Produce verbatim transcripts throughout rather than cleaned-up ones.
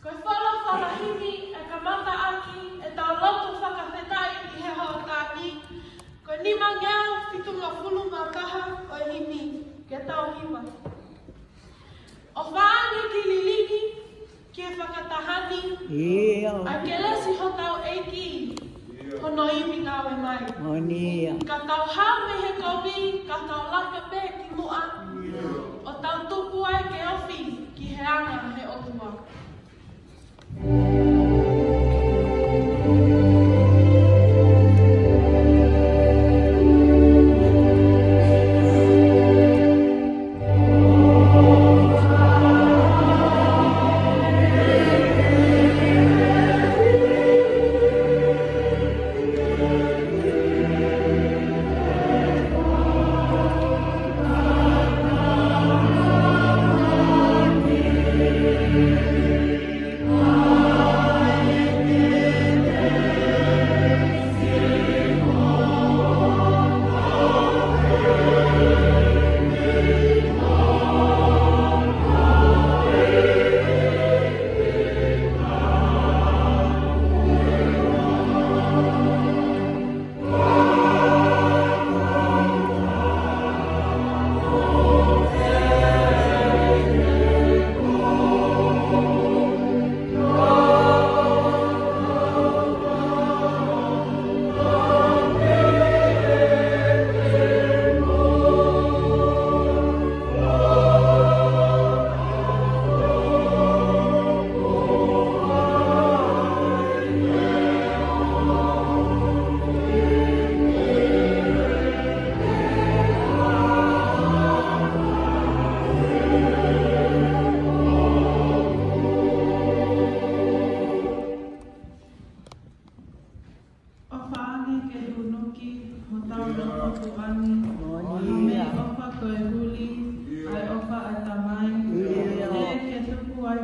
Ko e folofola himi ʻe kamata ʻaki ʻetau lotu fakafetaʻi ʻi he hoʻatā ni, ko e nimangeau fitungofulu mā taha ʻo e himi, ke tau hiva. ʻOfa ange ki lilingi, ki he fakataha ni, ʻio, ʻa e kelesi hotau ʻEiki, hono ivi ngāue mai. Moʻoni ia. Ka tau hao mei he kovi, ka tau laka pē ki muʻa, ʻo tau tupu ai ke ofi ki he anga he ʻOtua.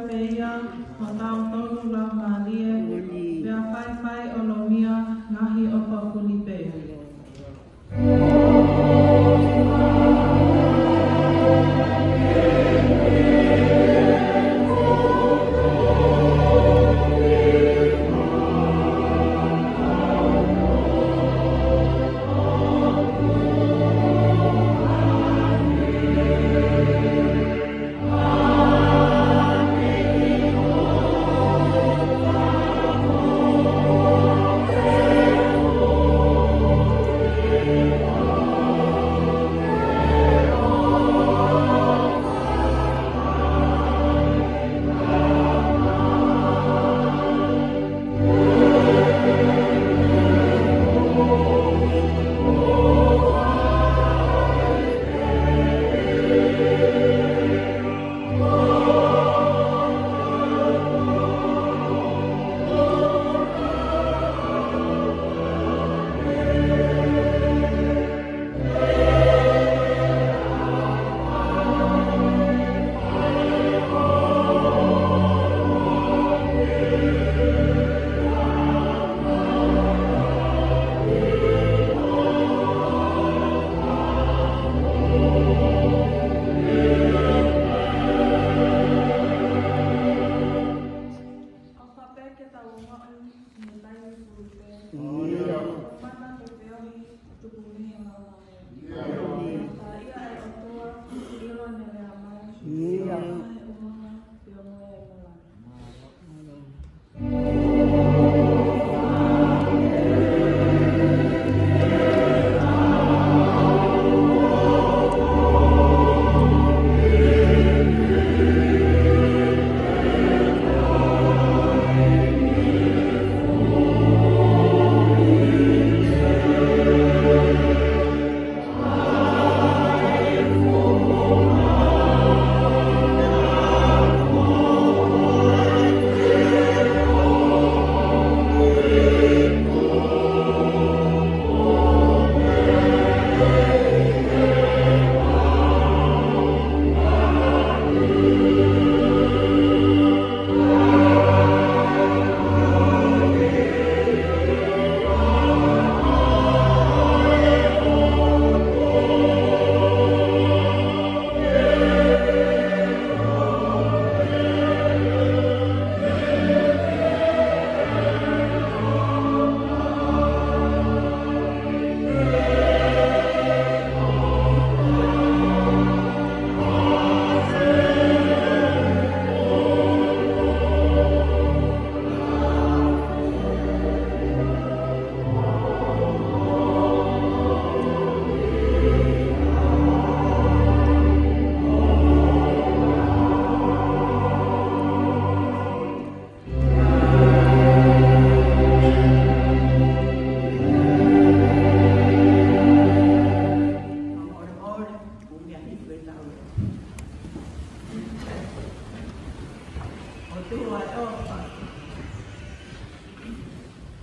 pē ia, hotau tolu laumālie, pea faifai ʻolunga ia, ngaahi ʻofa puli pē. ʻOfa pē ke tau ongoʻi ʻi he taimi pulu pē. ʻIo. Mata ke feohi, tuku mei he maumau. ʻIo. Ka ʻi ai ʻOtua, ʻilo ʻene lea mai. ʻIo. He ʻuhinga, pea mo e mola. ʻOtua ʻofa.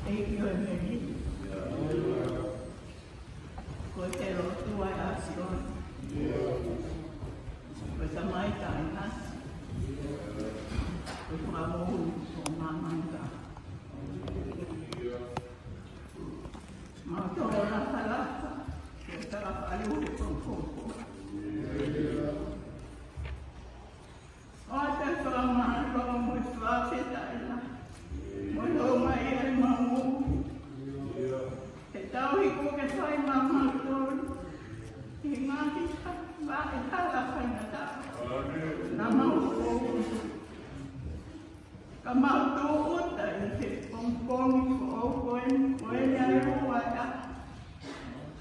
ʻEiki ʻo e meli. Ko e lotu ʻa e ʻAfiona. Ko e Tamai taʻengata. Ko e Fakamoʻui ʻo māmani. Mau tō lakalaka, ke tala falu he kongkongko. ʻOku te fakamālō mo e fakafetaʻi lahi. Mo e ʻomai ʻa e maʻu. He tau iku ke fai maʻamautolu. He ngaahi ka, ngaahi hala faingataʻa. Naʻa mau ʻoku. Ka mau tūʻuta ʻi he pongipongi foʻou ko eni, ko eni ʻa e ua ʻa e ʻaho.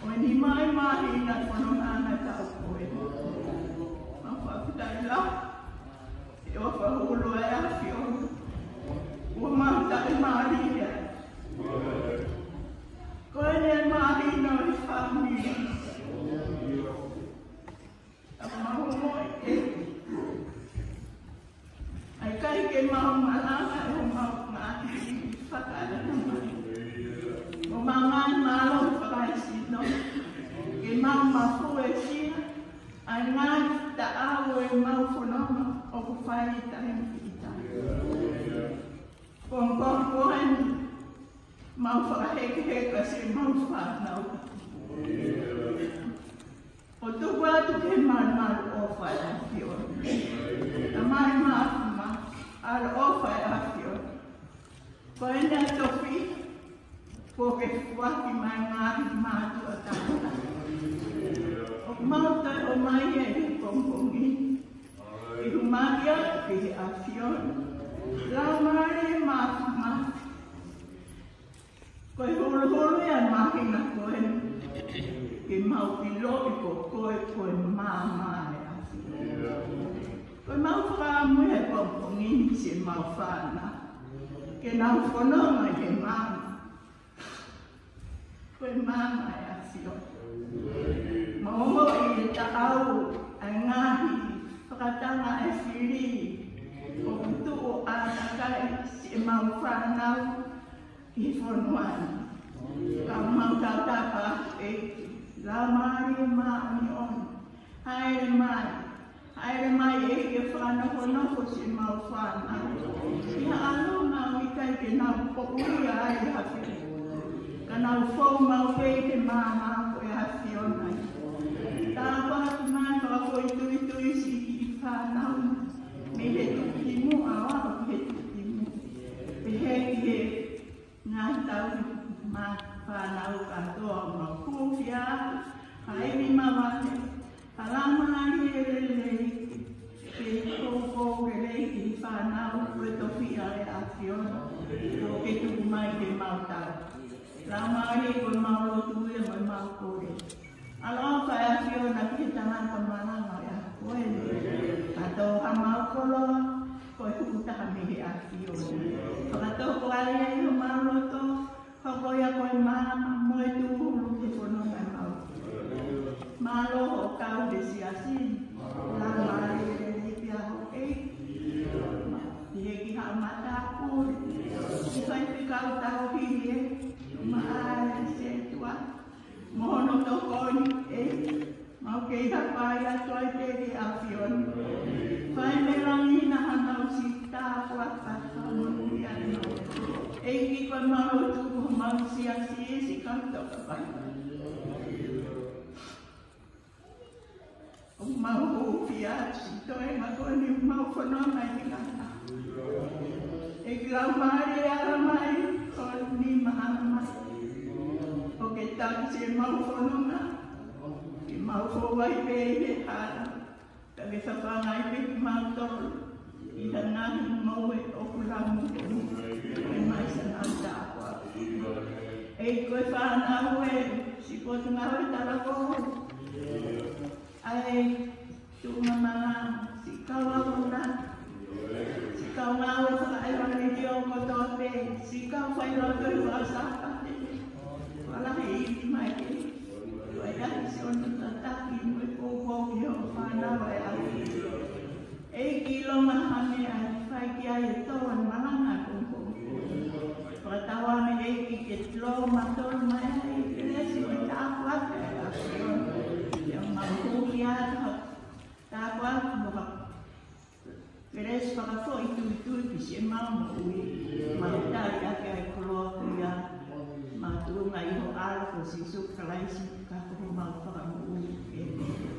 ʻO eni mai māhina ko hono nana tau ko eni. Mau fakafetaʻi lahi, he ʻofa hulu ʻa e ʻAfiona. ʻOku mau taʻimālie ai. Ko eni ʻa e māhina ʻo e fāmili. Ka mau ongoʻi ʻe ʻikai ke mau malanga ʻi homau ngaahi fakaʻatamai. Mo e ngaahi mālohi fakaesino. Ke mau mafuesia ʻa e ngaahi taʻau ʻo ʻemau fononga ʻoku fai taimi ki taimi. ʻo fakahekeheka siʻemau fānau. ʻO tuku atu ke malumalu ʻofa ʻa e ʻAfiona. Tamai Māfimafi, ʻaloʻofa ʻa e ʻAfiona. Ko ʻene tofiʻa kuo ke foaki mai ngaahi mātuʻa tangata. ʻOku mau toe ʻomai ʻi he pongipongi ni. ʻI he makia ki he ʻAfiona. Laumālie Māfimafi. Ko e huluhulu ia ʻa e māhina ko eni, ke mau ʻiloʻi ko koe, ko e maama ʻa e ʻAfiona. Ko ʻemau fakaʻamu ʻi he pongipongi ni siʻemau fānau, ke nau fononga ʻi he maama. Ko e maama ʻa e ʻAfiona. Mau ongoʻi ʻe taʻau ʻa e ngaahi fakatanga ʻa e fili ʻoku tuʻu ʻo ʻātakai siʻemau fānau ki he fonua ni. Ka mau tautapa ʻEiki, Laumālie Māʻoniʻoni, hāʻele mai, hāʻele mai ʻEiki ʻo fakanofonofo siʻemau fānau. ʻI ha ʻalu mau ʻikai ke nau poʻulia ai ʻa e ʻAfiona. Ka nau fou maʻu pē ʻi he maama ko e ʻAfiona. Tāpuaki mai fakafoʻituitui siʻi kiʻi fānau. Mei he tuʻukimuʻa ʻo aʻu ki he tuʻukimuʻa. Pehē ki he ngaahi tauhi mā fānau kātoa ʻoku mau hūfia atu, ha ivi māvahevahe, ha laumālie lelei, ke poupou lelei ki he fānau ko e tofiʻa ʻa e ʻAfiona, ʻoku ke tuku mai ke mau tauhi. Laumālie ko ʻemau lotu ia mo ʻemau kole. ʻAloʻofa ʻa e ʻAfiona ki he tangata malanga ʻo e ʻaho ko eni. Kātoa ʻemau koloa, ko e hū taha mei he ʻAfiona. Fakatō ko ē ʻi homau loto, hoko ia ko e maama mo e tūhulu ki he fononga ʻemau. Mālō hoʻo kau he siasi ni. Laumālie lelei pea hoʻo ʻEiki. Ki he kiʻi haʻa matāpule. Ki he faifekau tauhi ē. Maʻa e setuata. Mo hono tokoni, ē, mau kei hapai atu ai pē ki he ʻAfiona. Fai mei langi na hanau siʻi tāpuaki fakamonūʻia ʻEiki. ʻEiki ko ʻemau lotu ko homau siasi ʻi he siʻi kau tokolahi. ʻOku mau hūfia atu siʻi toenga ko eni ʻoku mau fononga ʻi he ngata. ʻEiki Laumālie ala mai, ko e nima ala mai. ʻOku ke taki siʻemau fononga, ke mau fou ai pē ʻi he hala. Ka ke fafangaʻi pē kimautolu ʻi he ngaahi ngoue ʻoku lamu ko eni. Ke mai sa nau tāpuaki. ʻEiki ko e fānau ē, siʻi potungāue talakolo. ʻA e tuʻunga malanga, siʻi kau akonaki, siʻi kau ngāue fakaʻevangeliō kotoa pē, siʻi kau failotu ʻi he Sāpate. Fakalahi ʻEiki mai ke, ko e ʻaho siʻono tataki mo e poupou ki hoʻo fānau ʻa e ʻAfiona. ʻEiki ʻilonga ha meʻa ʻe fai ki ai e tō ʻa e malanga ko eni. Fakatauange ʻEiki ke lō matolu mai ai e kelesi mo e tāpuaki ʻa e ʻAfiona. Ia mau hūfia atu ha tāpuaki mo ha kelesi fakafoʻituitui ki siʻemau moʻui. Mau tali ʻaki ʻa e koloa ko ia. Mau tuʻunga ʻi ho ʻAlo ko Sīsū Kalaisi, ka ko homau Fakamoʻui. ʻĒmeni.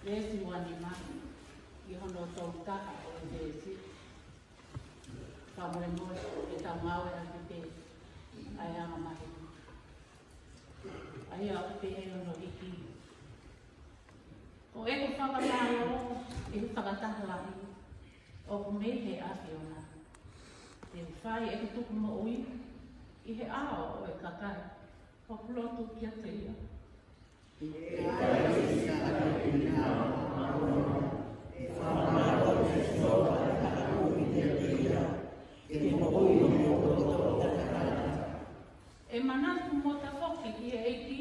Veesi ua nima, ʻi hono tolu taha ʻo e veesi. Fakamolemole, ke tau ngāueʻaki pē ʻa e anga maheni. ʻA ia ʻoku pehē hono hiki: Ko ʻeku fakamālō ʻi he fakataha lahi ʻoku mei he ʻAfiona. Te u fai ʻeku tuku moʻui ʻi he ʻao ʻo e kakai ʻoku lotu kiate ia. ʻE manatu mo tafoki ki he ʻEiki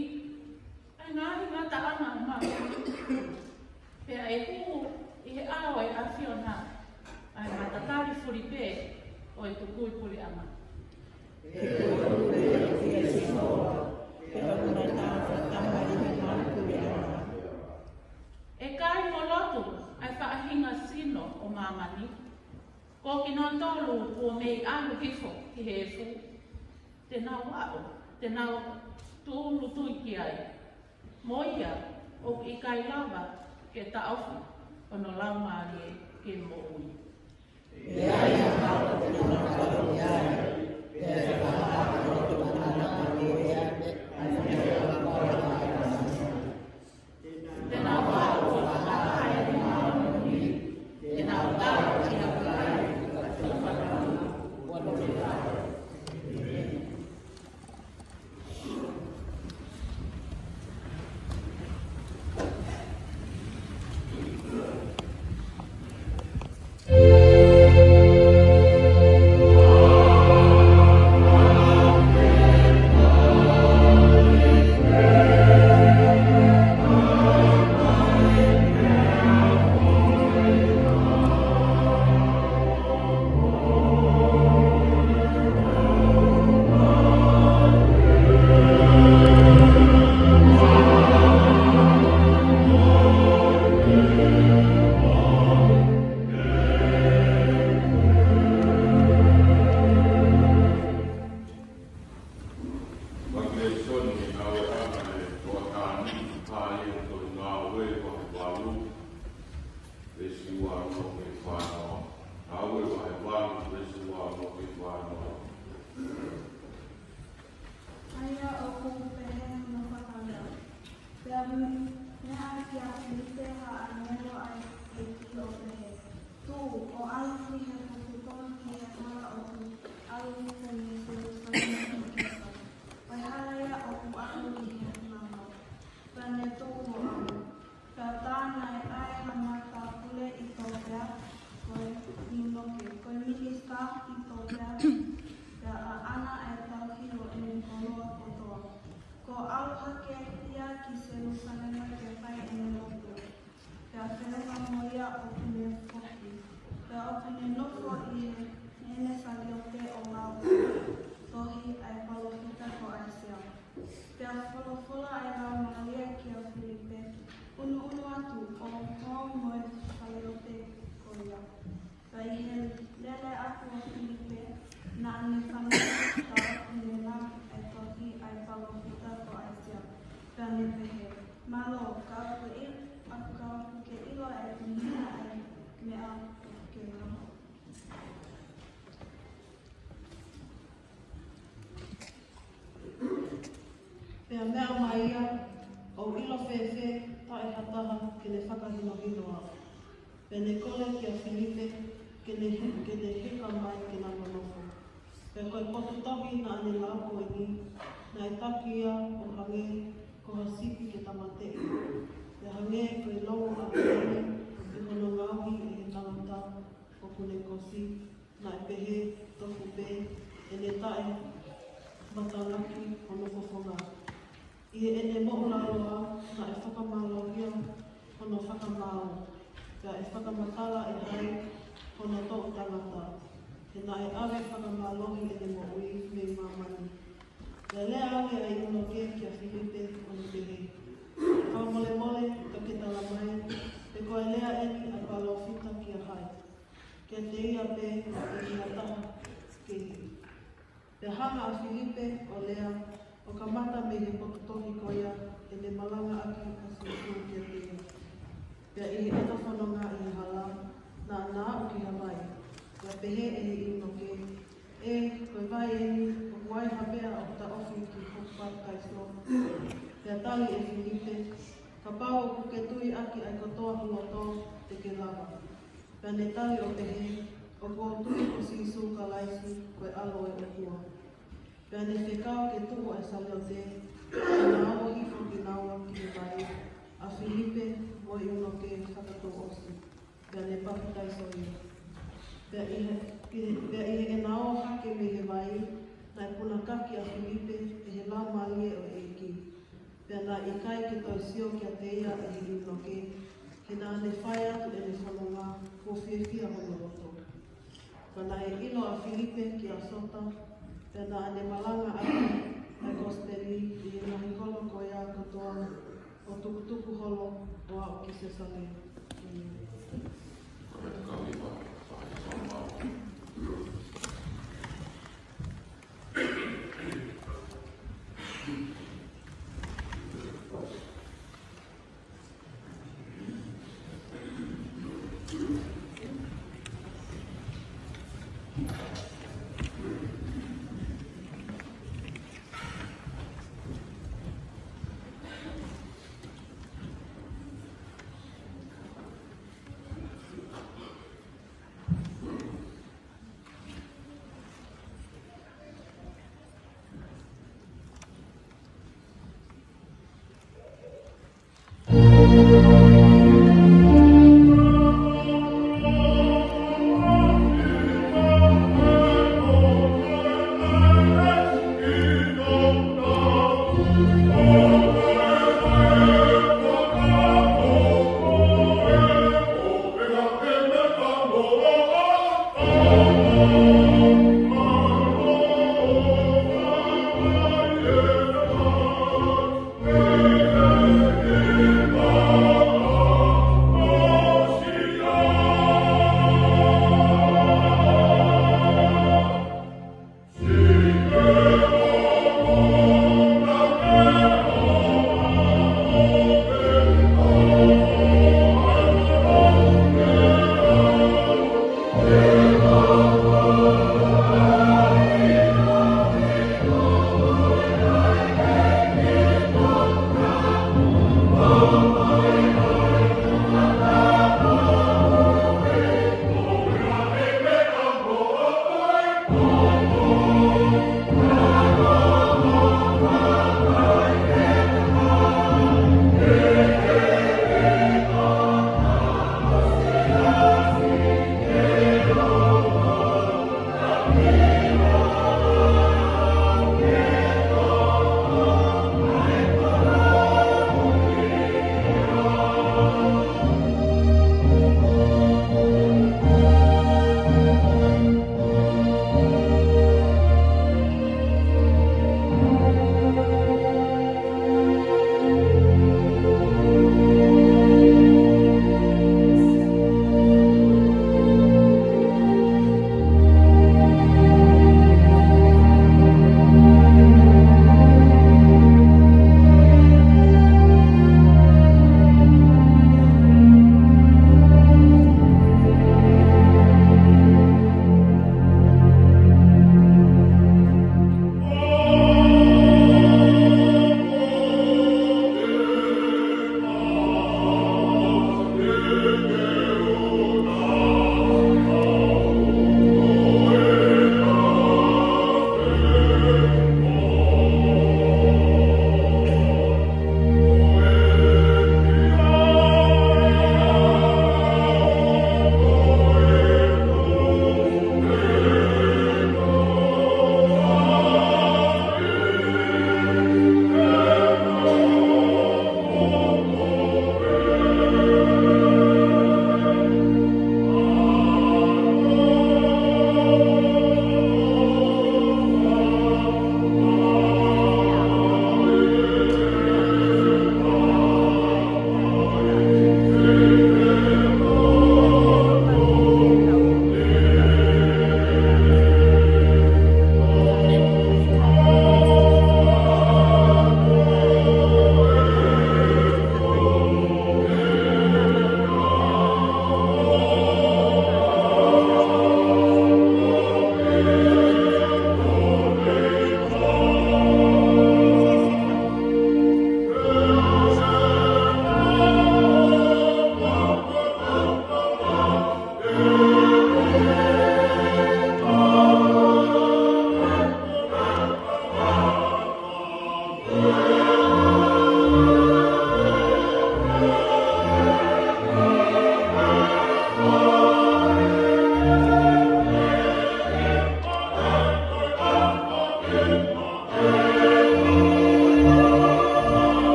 ʻa e ngaahi ngataʻanga ʻo māmani. Pea ʻe hū ʻi he ʻao ʻo e ʻAfiona ʻa e matatali fulipē ʻo e tukui puleʻanga. ʻE kai mo lotu ʻa e faʻahinga sino ʻo māmani, ko kinautolu kuo mei ʻalu hifo ki he efu, te nau aʻu, te nau tūʻulutui ki ai. Mo ia ʻoku ʻikai lava ke taʻofi hono laumālie ke moʻui. ʻA ia ʻoku pehē hono fakahā: Pea meʻa kia Filipe ha ʻāngelo ʻa e ʻEiki ʻo pehē: Tuʻu, ʻo ʻalu ki he potu kovi ki he hala ʻoku ʻalu hifo mei Selūsalema ki Kesa, ko e hala ia ʻoku ʻalu ʻi he nahua. Pea ne tuʻu ʻo ʻalu. Pea tā naʻe ʻi ai ha matāpule ʻi Topea, ko e ʻiunoke, ko e minisitā ʻi Topea, pea ʻaʻana ʻa e tauhi ʻo ʻene koloa kotoa, kuo ʻalu hake ia ki Selūsalema ke fai ʻene lotu. Pea feʻunga mo ia ʻoku ne foki, pea ʻoku ne nofo ʻi heʻene saliote ʻo lau ʻa e tohi ʻa e palōfita ko ʻAisea. Pea folofola ʻa e Laumālie kia Filipe: Unuunu atu ʻo hū mo e saliote ko ia. Pea ʻi he lele atu ʻa Filipe, naʻa ne fanongo, pea ʻoku ne lau ʻa e tohi ʻa e palōfita ko ʻAisea. Pea ne pehē: Mālō, ka ʻoku ke ʻi-, ka ʻoku ke ʻilo ʻa e ʻuhinga ʻa e meʻa ʻoku ke lau. Pea meʻa mai ia, ʻoku ʻilo fēfē taʻe ha taha ke ne fakahinohino au? Pea ne kole kia Filipe ke ne hi-, ke ne heka mai ke na nonofo. Pea ko e potu tohi naʻa ne lau ko eni, naʻe taki ia ʻo hangē ko ha sipi ke tāmateʻi, pea hangē ko e longo ʻa Hēvani ʻi hono ngaohi ʻe he tangata ʻoku ne kosi, naʻe pehē tofu pē ʻene taʻematalaki hono fofonga. ʻI heʻene moʻulaloa, naʻe fakamālohia hono fakamaau, pea ʻe fakamatala ʻe hai hono toʻu tangata? He naʻe ʻave fakamālohi ʻene moʻui mei māmani. Pea lea ange ʻa e ʻiunoke kia Filipe ʻo ne pehē: Fakamolemole, ka ke tala mai, pe ko e lea eni ʻa e palōfita kia hai? Kiate ia pē ʻe ʻi ai ha taha kehe. Pea hanga ʻa Filipe ʻo lea, ʻo kamata mei he potu tohi ko ia ʻene malangaʻaki ʻa Sīsū kiate ia. Pea ʻi heʻena fononga ʻi he hala, naʻa na aʻu ki ha vai. Pea pehē ʻe he ʻiunoke, ʻE, ko e vai eni, ʻoku ai ha meʻa ʻoku taʻofi ki hoku papitaiso? Pea tali ʻe Filipe, Kapau ʻoku ke tui ʻaki ʻa e kotoa ho loto, te ke lava. Pea ne tali ʻo pehē, ʻOku ou tui ko Sīsū Kalaisi, ko e ʻAlo ʻo e ʻOtua. Pea ne fekau ke tuʻu ʻa e saliote, pea nau ō hifo kinaua ki he vai, ʻa Filipe mo e ʻiunoke fakatouʻosi, pea ne papitaiso ia. Pea ʻi he, pea ʻi heʻena ō hake mei he vai, naʻe punakaki ʻa Filipe ʻe he Laumālie ʻo e ʻEiki. Pea naʻe ʻikai ke toe sio kiate ia ʻe he ʻiunoke, he naʻa ne fai atu ʻene fononga, kuo fiefia hono loto. Ka naʻe ʻilo ʻa Filipe ki Asota, pea naʻa ne malanga ʻaki ʻa e kosipeli ʻi he ngaahi kolo ko ia kotoa, ʻo tukutuku holo ʻo aʻu ki Sesalia.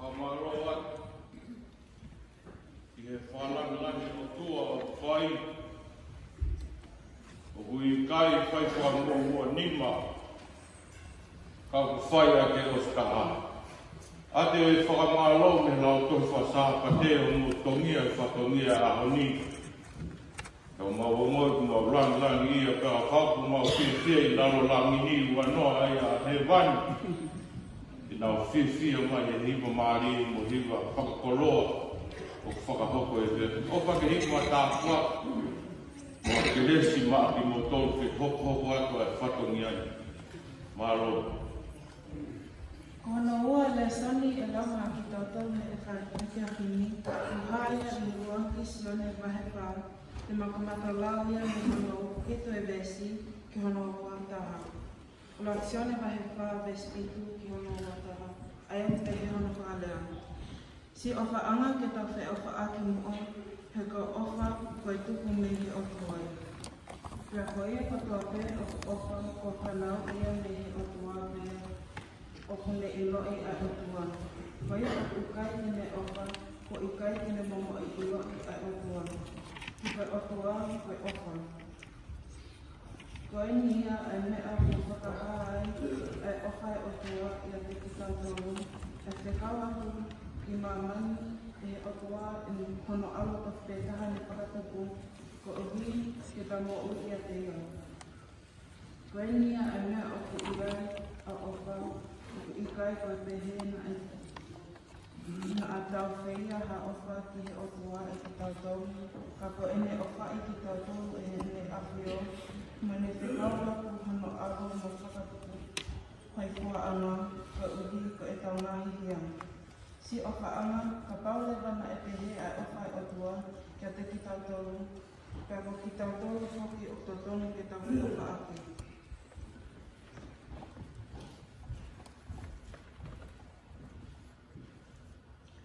Fakamālō atu ʻi he fālangilangi ʻOtua ʻoku fai, ʻoku ʻikai fai fakamuʻomuʻa nima, ka ʻoku fai ʻaki e ʻosi taha. ʻA e fakamālō mei he Lautohi Faka-Sāpate ʻo mou tongia e fatongia ʻaho ni. Ka mau ongoʻi kuo mau langilangiʻia pea ʻoku mau fiefia ʻi lalo langi ni ua noa ai ʻa hēvani. ʻI heʻenau fiefia mai he hiva mālie mo e hiva fakakoloa ʻoku fakahoko ʻe he ʻOtua. ʻOfa ke hiva tāpuaki mo e kelesi maʻa kimoutolu ke hokohoko atu ʻa e fatongia ni. Mālō. Ko hono ua lēsoni ʻe lau maʻa kitautolu mei he efiafi ni, ʻoku hā ia ʻi he ʻuluaki Sione vahe fā, pea mau kamata lau ia mei hono fitu e veesi ki hono ua taha. ʻUluaki Sione vahe fā veesi fitu ki hono ua taha, ʻa ia ʻoku pehē hono fakalea: Siʻi ʻofaʻanga ke tau feʻofaʻaki muʻa, he ko e ʻofa ko e tuku mei he ʻOtua. Pea ko ia kotoa pē ʻoku ʻofa, ko e fanauʻi ia mei he ʻOtua, pea ʻoku ne ʻiloʻi ʻa e ʻOtua. Ko ia ʻoku ʻikai ke ne ʻofa, kuo ʻikai ke ne momoʻi ʻiloʻi ʻa e ʻOtua. He ko e ʻOtua ko e ʻofa. Ko eni ia ʻa e meʻa ʻoku fakahā ai ʻa e ʻofa ʻa e ʻOtua ʻiate kitautolu, ʻa e fekau atu ki māmani ʻe he ʻOtua ʻa hono ʻAlo tofu pē taha ne fakatupu, koeʻuhi ke tau moʻui ʻiate ia. Ko eni ia ʻa e meʻa ʻoku ʻi ai ʻa e ʻofa, ʻoku ʻikai ko e pehē naʻa, naʻa tau feia ha ʻofa ki he ʻOtua ʻe kitautolu, ka ko ʻene ʻofaʻi kitautolu ʻe heʻene ʻAfio, mo ne fekau atu hono ʻAlo mo fakatupu, ko e ʻofaʻanga, koeʻuhi ko ʻetau ngaahi hia. Siʻi ʻofaʻanga, kapau leva naʻe pehē ʻa e ʻofa ʻa e ʻOtua kiate kitautolu, pea ko kitautolu foki ʻoku totonu ke tau feʻofaʻaki.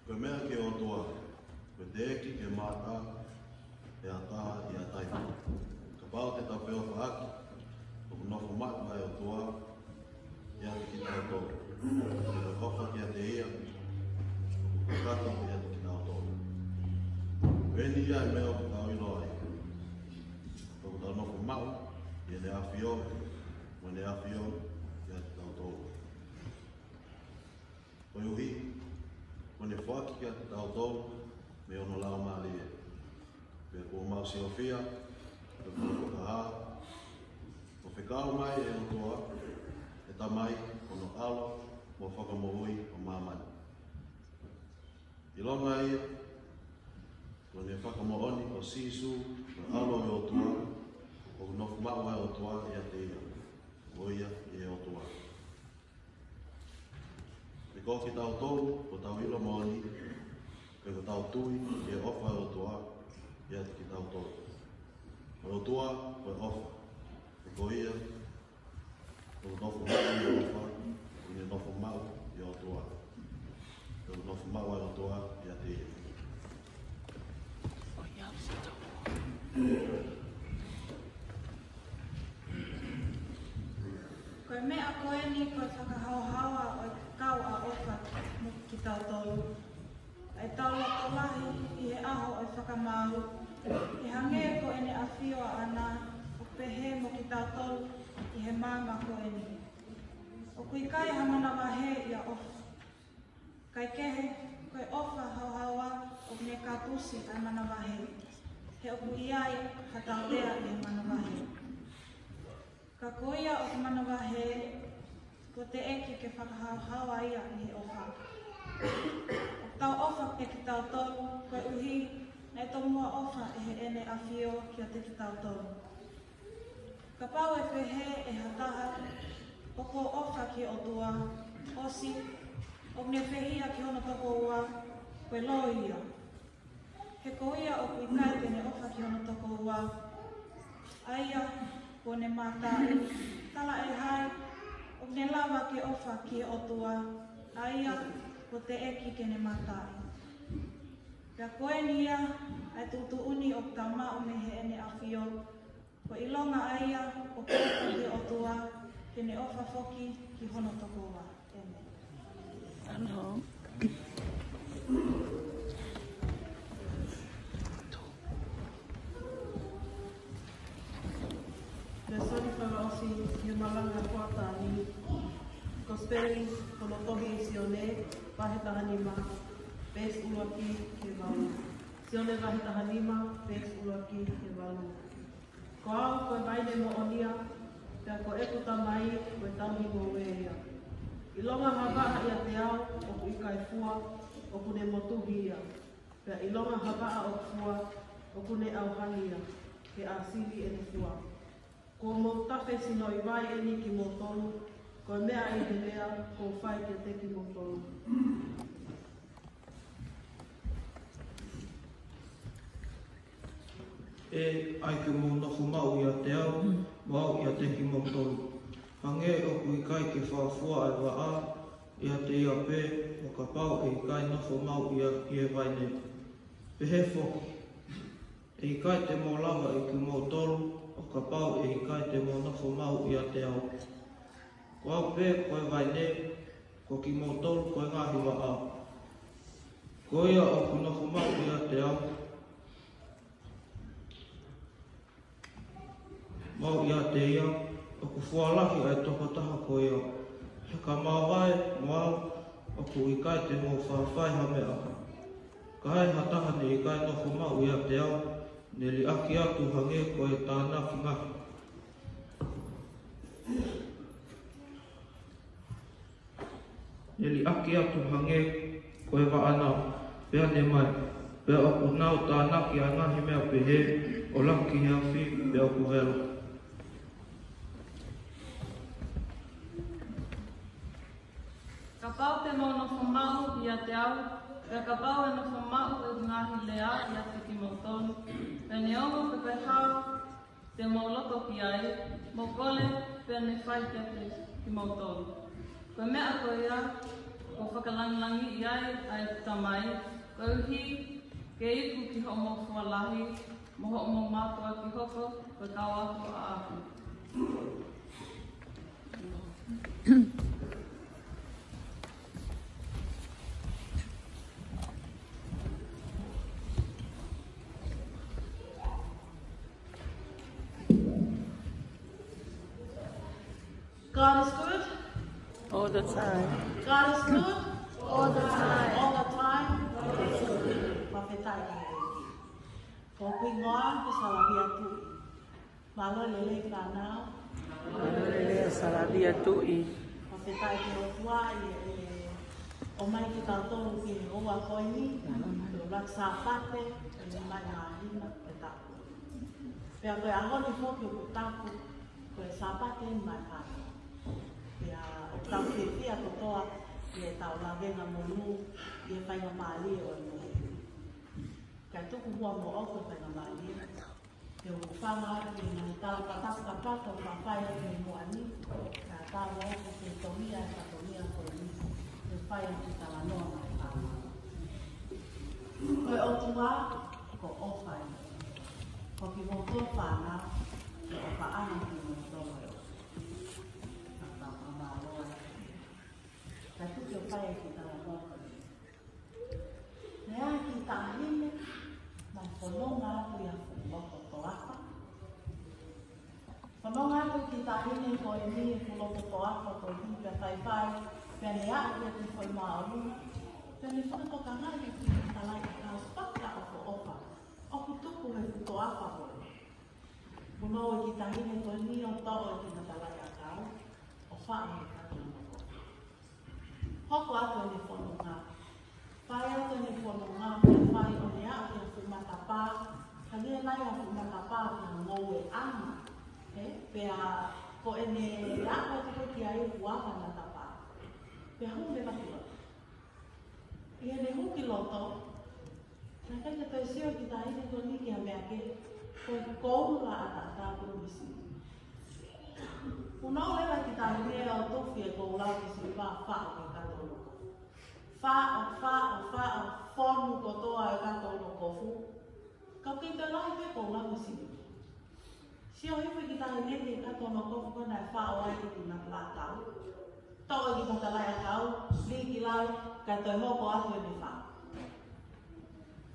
Ko e meʻa ki he ʻOtua, ko e teʻeki ke mata ʻe ha taha ʻi ha taimi. Kapau te tau feʻofaʻaki, ʻoku nofo maʻu ʻa e ʻOtua ʻiate kitautolu, pea ko e ʻofa kiate ia ʻoku kakato ʻiate kitautolu. Ko eni ia ʻa e meʻa ʻoku tau ʻilo ai, ʻoku tau nofo maʻu ʻi heʻene ʻAfio, mo ʻene ʻAfio ʻiate kitautolu. Koeʻuhi, kuo ne foaki kiate kitautolu mei hono Laumālie. Pea kuo mau siofia, pea kuo fakahā, kuo fekau mai ʻe he ʻOtua, ʻe he Tamai, hono ʻAlo mo e Fakamoʻui ʻo māmani. ʻIlonga ia, kuo ne fakamoʻoni ko Sīsū, ko e ʻAlo ʻo e ʻOtua, ʻoku nofo maʻu ʻa e ʻOtua ʻiate ia, ko ia ʻi he ʻOtua. Pea ko kitautolu, kuo tau ʻilo moʻoni, pea kuo tau tui ki he ʻofa ʻa e ʻOtua ko e ʻofa. Ko ia ʻoku nofo maʻu ʻi he ʻofa, ʻoku ne nofo maʻu ʻi he ʻOtua. ʻOku nofo maʻu ʻa e ʻOtua ʻiate ia. Ko e meʻa ko eni ko e fakahaohaoa ʻo e kau ʻa ʻofa mo kitautolu, ʻa ʻetau loto lahi ʻi he ʻaho ʻo e fakamaau, ʻe hangē ko ʻene ʻafio ʻaʻana, ʻoku pehē mo kitautolu ʻi he maama ko eni. ʻOku ʻikai ha manavahē ʻi he ʻofa. Kae kehe, ko e ʻofa haohaoa ʻoku ne kapusi ʻa e manavahē, he ʻoku ʻi ai haʻatau lea ʻi he manavahē. Ka ko ia ʻoku manavahē, kuo teʻeki ke fakahaohaoa ia ʻi he ʻofa. ʻOku tau ʻofa kiate kitautolu, koeʻuhi naʻe tomuʻa ʻofa ʻe heʻene ʻafio kiate kitautolu. Kapau ʻe pehē ʻe ha taha, ʻoku ou ʻofa ki he ʻOtua, ʻosi ʻoku ne fehiʻa ki hono tokoua, ko e loi ia. He ko ia ʻoku ʻikai te ne ʻofa ki hono tokoua, ʻa ia kuo ne mātaaʻi, talaʻehai ʻoku ne lava ke ʻofa ki he ʻOtua, ʻa ia kuo teʻeki ke ne mātaaʻi. Pea ko eni ia ʻa e tuʻutuʻuni ʻoku tau maʻu mei heʻene ʻafio, ko e ʻilonga ʻa ia ʻoku ʻofa ki he ʻOtua, ke ne ʻofa foki ki hono tokoua. ʻĒmeni. Alo. Lēsoni fakaʻosi ʻi he malanga ko eni, Kosipeli ko hono tohi ʻe Sione, vahe taha nima, veesi ʻuluaki ki he valu. Sione vahe taha nima, veesi ʻuluaki ki he valu. Ko au ko e vaine moʻonia, pea ko ʻeku Tamai ko e tauhi ngoue ia. ʻIlonga ha vaʻa ʻiate au ʻoku ʻikai fua, ʻoku ne motuhi ia. Pea ʻilonga ha vaʻa ʻoku fua, ʻoku ne ʻauhani ia, ke ʻāsili ʻene fua. Kuo mou tafe sinoʻi vai ʻeni kimoutolu, ko e meʻa ʻi he lea kuo u fai kiate kimoutolu. ʻE ʻai ke mou nofo maʻu ʻiate au, mo au ʻiate kimoutolu. Hangē ʻoku ʻikai ke fua ʻa e vaʻa ʻiate ia pē, ʻo kapau ʻe ʻikai nofo maʻu ia ʻi he vaine. Pehē foki, ʻe ʻikai te mou lava ʻe kimoutolu, ʻo kapau ʻe ʻikai te mou nofo maʻu ʻiate au. Ko au pē ko e vaine, ko kimoutolu ko e ngaahi vaʻa. Ko ia ʻoku nofo maʻu ʻiate au, mo au ʻiate ia, ʻoku fua lahi ʻa e tokotaha ko ia. He ka mavae mo au, ʻoku ʻikai te mou faʻa fai ha meʻa. Ka ai ha taha ne ʻikai nofo maʻu ʻiate au, ne liʻaki atu hangē ko e tānaki ngahi. Ne liʻaki atu hangē ko e vaʻa na, pea ne mai. Pea ʻoku nau tānaki ʻa e ngaahi meʻa pehē, ʻo laka ki he afi, pea ʻoku vela. Kapau te mou nofo maʻu ʻiate au, pea kapau ʻe nofo maʻu ʻeku ngaahi lea ʻiate kimoutolu, pea neongo pe ko e hā te mou loto ki ai, mou kole, pea ne fai kiate kimoutolu. Ko e meʻa ko ia, kuo fakalangilangiʻi ai ʻa ʻeku Tamai, koeʻuhi ke iku ki hoʻomou fua lahi, mo hoʻomou mātuʻaki hoko ko e kau ako ʻaʻaku. God is good. All the time. God is good. All the time. All the time. Fakafetaʻi ki he ʻEiki. Ko hoku hingoa ko Salavia Tuʻi. Mālō e lelei fānau. Mālō e lelei Salavia Tuʻi. Fakafetaʻi ki he ʻOtua ʻi he ʻomai kitautolu ki he houa ko eni, ʻuluaki Sāpate ʻi he māhina ʻo e taʻu. Pea ko e ʻaho ni foki ʻoku tapu ko e Sāpate eni maʻa e fānau. Pea ʻoku tau fiefia kotoa ʻi heʻetau lavengamonū ʻi he faingamālie ʻo e moʻui. Kae tuku muʻa moʻoku e faingamālie, Te u hūfanga atu ʻi he ngaahi tala pātaka pātaka ʻoku fai atu ʻi muʻa ni, kae ʻatā moʻoku ke tohi ʻa e fatongia ko eni, ke fai ʻaki e talanoa mai pā. Ko e ʻOtua, ko e ʻofa ia. Ko kimoutolu fānau, ko e ʻofa ʻana kimoutolu ʻe ʻofa. Ka ka ka mālō ē. Kae tuku ke u fai ʻaki e talanoa ko eni. Naʻe ʻi ai e kiʻi taʻahine, naʻe fononga atu ʻi ha fuʻu loto toafa. Fononga atu e kiʻi taʻahine ko eni he fuʻu loto toafa ko eni pea faifai, pea ne aʻu ki he kiʻi foʻi māʻolunga, pea ne fakatokangaʻi e kiʻi matalaʻiʻakau fakaʻofoʻofa ʻoku tupu he fuʻu toafa ko ē. Punou e kiʻi taʻahine ko eni ʻo toʻo e kiʻi matalaʻiʻakau, ʻo faʻo he katonoko. Hoko atu ʻene fononga. Fai atu ʻene fononga, pea fai ʻo ne aʻu ki he fuʻu matapā. Hangē nai ha fuʻu matapā ki ha ngoue ʻana. Ē, pea ko ʻene aʻu atu ko ē ki ai ʻoku ava e matapā. Pea hū leva ki loto. ʻI heʻene hū ki loto, naʻe ʻikai ke toe sio e kiʻi taʻahine ko eni ki ha meʻa kehe, ko e koula ʻataʻatā pē ʻo e mīsini. Punou leva e kiʻi taʻahine ʻo tufi e koula mīsini pea faʻo ki he katonoko. Faʻo, faʻo, faʻo, fonu kotoa e katonoko fu. Ka ʻoku kei toe lahi pē e koula mīsini. Sio hifo e kiʻi taʻahine ki he katonoko ko ē naʻe faʻo ai e kiʻi matalaʻiʻakau. Toʻo e kiʻi matalaʻiʻakau, lī ki lalo, kae toe hoko atu ʻene faʻo.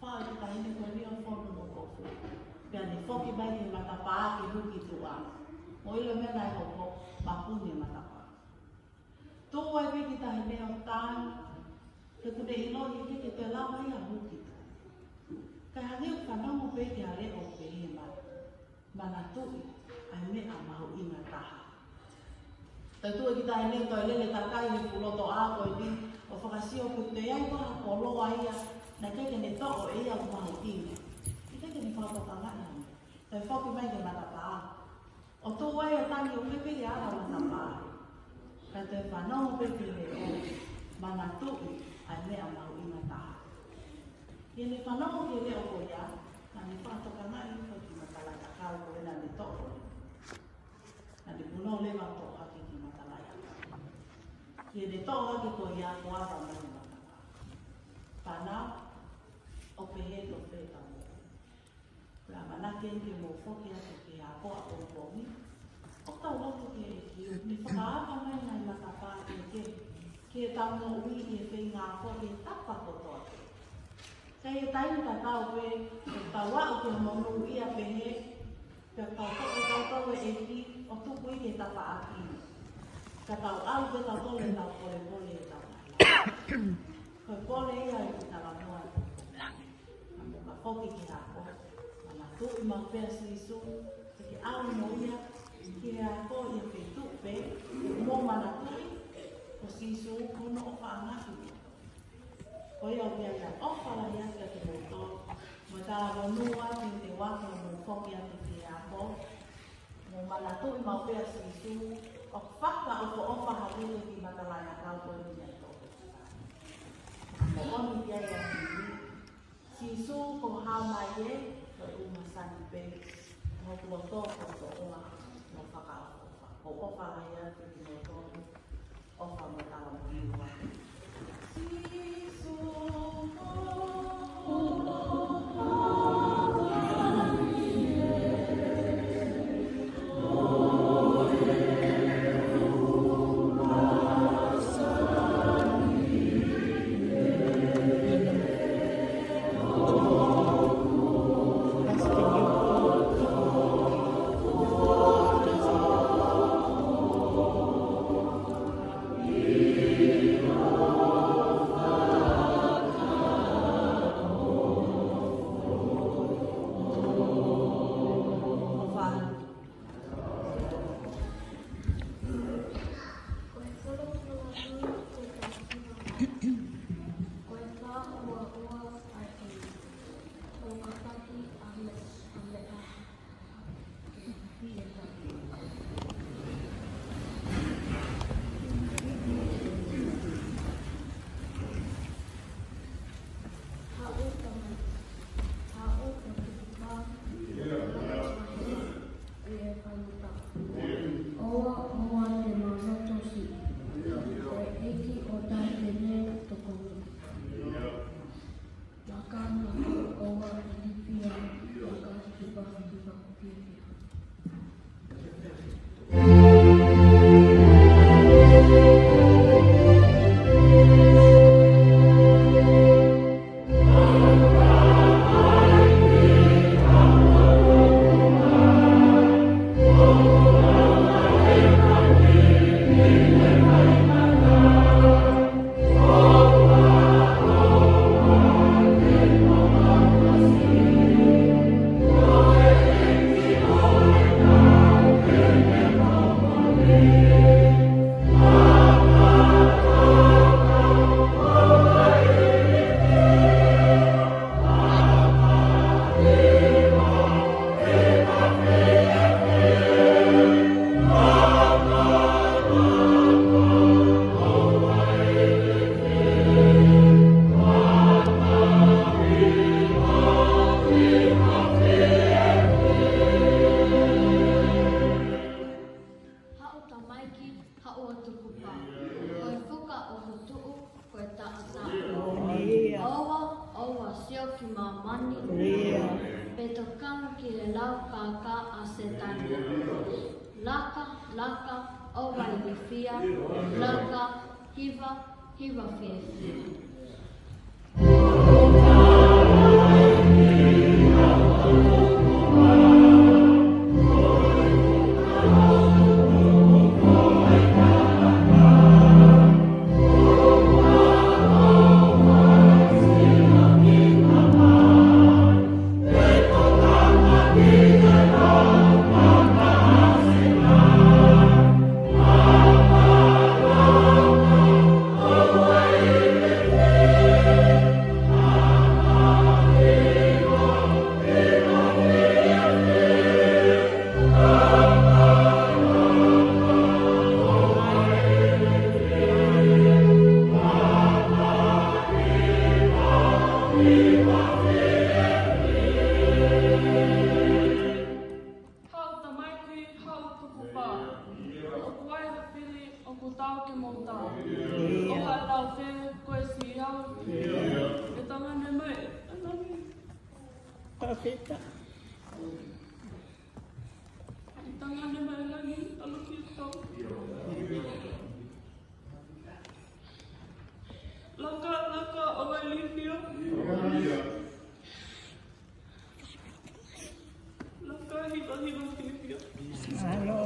Faʻo e kiʻi taʻahine ko eni ʻo fonu mo kofu. Pea ne foki mai ki he matapā ke hū ki tuʻa. Mo ʻilo e meʻa naʻe hoko, mapuni e matapā. Tuʻu ai pē e kiʻi taʻahine ʻo tangi, he ʻoku ne ʻiloʻi ʻe ʻikai ke toe lava ia ʻo hū ki tuʻa. Kae hangē ʻoku fanongo pē ki ha leʻo ʻoku pehē mai, manatuʻi ʻa e meʻa mahuʻinga taha. Toe tuʻu e kiʻi taʻahine ʻo toe lele takai he fuʻu loto ʻā ko eni ʻo fakasio pe ʻoku toe ʻi ai ha koloa ia naʻe ʻikai ke ne toʻo ʻe ia ʻoku mahuʻinga. ʻIkai ke ne fakatokangaʻi ange. Toe foki mai ki he matapā. ʻO tuʻu ai ʻo tangi ʻo pepe ke ava e matapā. Kae toe fanongo pē ki he leʻo, manatuʻi ʻa e meʻa mahuʻinga taha. ʻI heʻene fanongo ki he leʻo ko ia, naʻa ne fakatokangaʻi hifo e kiʻi matalaʻiʻakau ko ē naʻa ne toʻo. Naʻa ne punou leva ʻo toʻo hake e kiʻi matalaʻiʻakau. ʻI heʻene toʻo hake ko ia kuo ava mai e matapā. Fānau, ʻoku pehē tofu e tau moʻui. Ko e ʻamanaki eni ke mou foki atu ki he ako ʻapongipongi. ʻOku tau lotu ki he ʻEiki, ʻoku ne fakaava mai e ngaahi matapā kehekehe ki heʻetau moʻui ʻi he feinga ako ʻi he tapa kotoa pē. Ka ʻi he taimi tatau pē, ʻoku tau aʻu ki he monūʻia pehē, pea tau toʻo kitautolu ʻe he ʻEiki ʻo tuku ia ki he tafaʻaki. Ka tau ʻalu pē tautolu ʻo tau polepole ʻi heʻetau ngaahi lava. Ko e pole ia ʻo e kiʻi talanoa ʻo e pō ko eni. Ka mou ka foki ki he ako, manatuʻi maʻu pē ʻa Sīsū, te ke ʻalu mo ia ki he ako ʻi he feituʻu pē, mou manatuʻi, ko Sīsū ko hono ʻofaʻanga kimoutolu. Ko ia ʻoku ʻi ai ʻa e ʻofa lahi atu kiate kimoutolu, mo e talavou atu ʻi he ʻaho ni mou foki atu ki he ako, mou manatuʻi maʻu pē ʻa Sīsū, ʻoku fakaʻofoʻofa hake e kiʻi matalaʻiʻakau ko eni kiate kimoutolu. Moʻoni ki ai ʻa Sīsū. Sīsū ko e hā mai ē, ko e ʻū masani pē, mo e loto kotoa, mo e fakaʻofoʻofa. Ko e ʻofa lahi atu kiate kimoutolu, ʻofa mo e talavou atu. Sīsū ko Pe tokanga ki he lau kākā ʻa Sētane. Laka, laka, ʻo vailifia, laka, hiva, hiva fiefia. Haʻu tamaiki, haʻu tukupā. ʻOku ʻi ai ha fili ʻoku taau ke mou tau. ʻOua ʻe tau pē, ko e siʻi au. ʻE tangane mai ʻa langi. Pāfeta. ʻE tangane mai ʻa langi, ʻalu ki he tau. Laka, laka, ʻo vailifia. Laka, hiva, hiva fiefia. Mālō.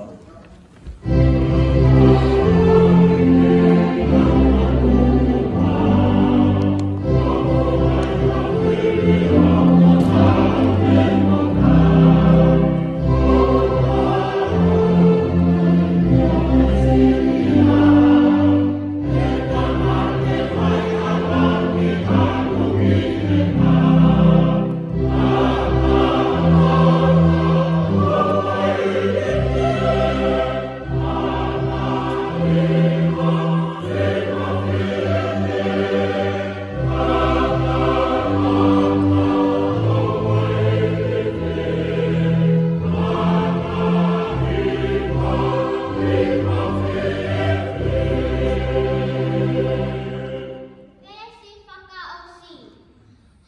Veesi fakaʻosi.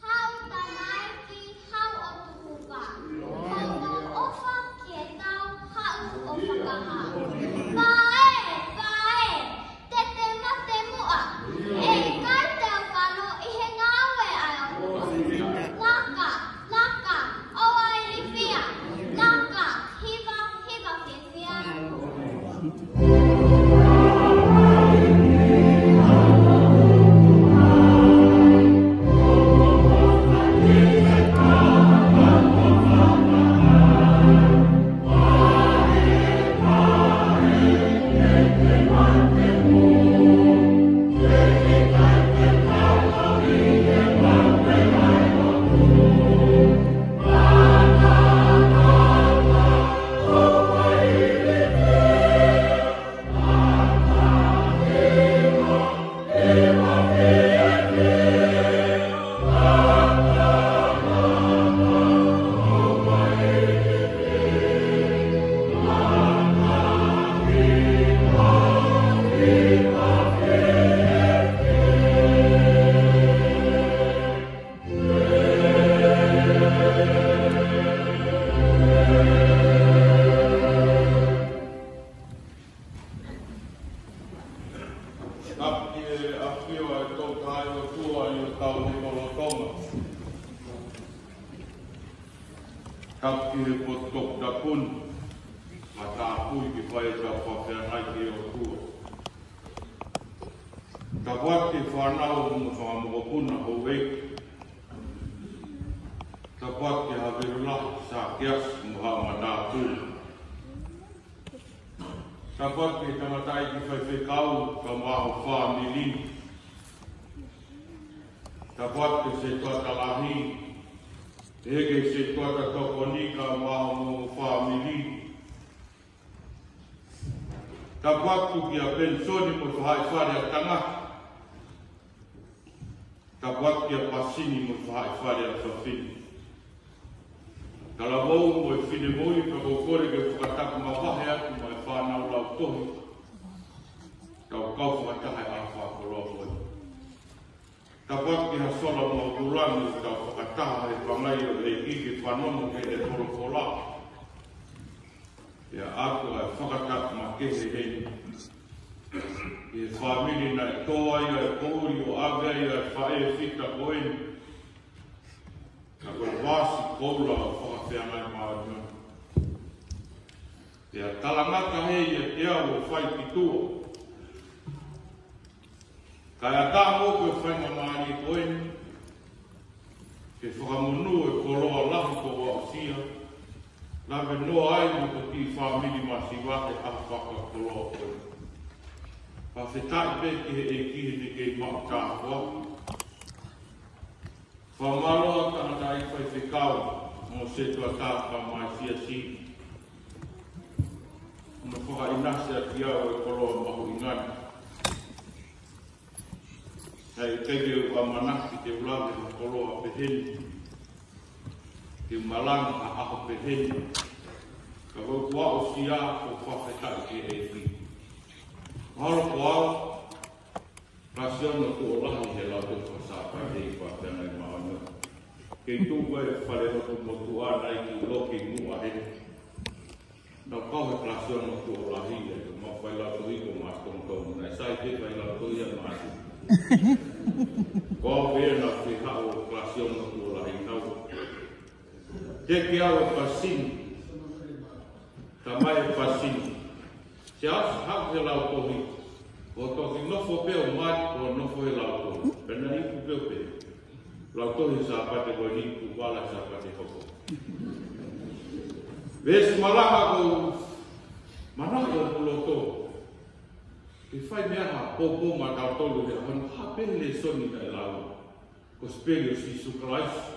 Haʻu tamaiki, haʻu ʻo tukupā. Hoʻomou ʻofa ki he tau, haʻu ʻo fakahā. Pae, pae, te te mate muʻa. ʻE ʻikai te u fano ʻi he ngāue ʻa e ʻOtua. Laka, laka, ʻo vailifia. Laka, hiva, hiva fiefia. Kapu ki he ʻafio ʻa e Tolu Tahaʻi ʻOtua ʻi hotau lotolotonga. Kapu ki he potu toputapu ni, matāpui ke fai ʻetau fakafeangai ki he ʻOtua. Tapu atu ki he fānau mo e fanga mokopuna houʻeiki. Tapu atu ki he havelu lahi, Sakeasi mo haʻa matāpule. Tapu atu ki he tangataʻeiki faifekau, kae ʻumaʻā hoʻo fāmili. Tapu atu ki he sētuata lahi, ʻEiki, sētuata tokoni, kae ʻumaʻā hoʻo fāmili. Tapu atu kia Penisoni mo e faʻahi fale ʻa e tangata. Tapu atu kia Pasini mo e faʻahi fale ʻa e fafine. Talavou mo e finemui, pea ʻoku ou kole ke fakatapu mavahe atu mo e fānau lautohi. Tau kau fakataha ʻi he fakakoloa ko eni. Tapu atu ki he Ola Maʻulani, ʻoku tau fakataha he pangai ʻo e ʻEiki ke fanongo ki he folofola. ʻIo, ʻoku ʻi ai e fakatapu makehe heni ki he fāmili naʻe tō ai ʻa e poʻuli ʻo ʻave ai ʻa e faʻē fita ko eni. Ka ko e vasi koula ʻo Fakafeangai Māʻoniʻoni. ʻIo, talangata hē ʻiate au ʻo fai ki tuʻa. Kae ʻatā mo au ko e faingamālie ko eni ke fakamonū e koloa lahi kuo aʻusia, lave noa ai mo e kiʻi fāmili masiva he ʻaho fakakoloa ko eni. Fakafetaʻi pē ki he ʻEiki heʻene kei maʻu tāpuaki. Fakamālō atu ki he tangataʻeiki faifekau mo e setuata kae ʻumaʻā e siasi. Hono fakaʻinasi ʻaki au e koloa mahuʻinga ni. Naʻe ʻikai ke u ʻamanaki te u lave ha koloa pehē ni, te u malanga ha ʻaho pehē ni. Ka kuo aʻusia, ʻoku ou fakafetaʻi ki he ʻEiki. Mahalo ko au, Kalasi Ono Tuʻo Lahi he Lautohi Faka-Sāpate ʻi Fakafeangai Māʻoniʻoni. Kei tuʻu ko ē he fale lotu motuʻa naʻe ʻi loki muʻa heni. Naʻa ku kau he Kalasi Ono Tuʻo Lahi, ʻe, naʻa ku fai lautohi ko Māʻasi Tongitongi, naʻe sai pē fai lautohi ʻa Māʻasi. Ko au pē naʻa ku haʻu he Kalasi Ono Tuʻo Lahi, naʻa ku teke au e pasini. Tamai e pasini. Siʻi ʻosi haʻu he lautohi, ʻo toki nofo pē ʻo mali, ʻo nofo he lautohi. Pea naʻe iku pē ʻo pehē: Lautohi Sāpate ko eni, kuo vala Sāpate hoko. Veesi malanga ʻoku ou manako ʻoku loto ke fai mei ai ha poupou maʻatautolu he ʻaho ni, ha pē lēsoni naʻe lau. Kosipeli ʻo Sīsū Kalaisi,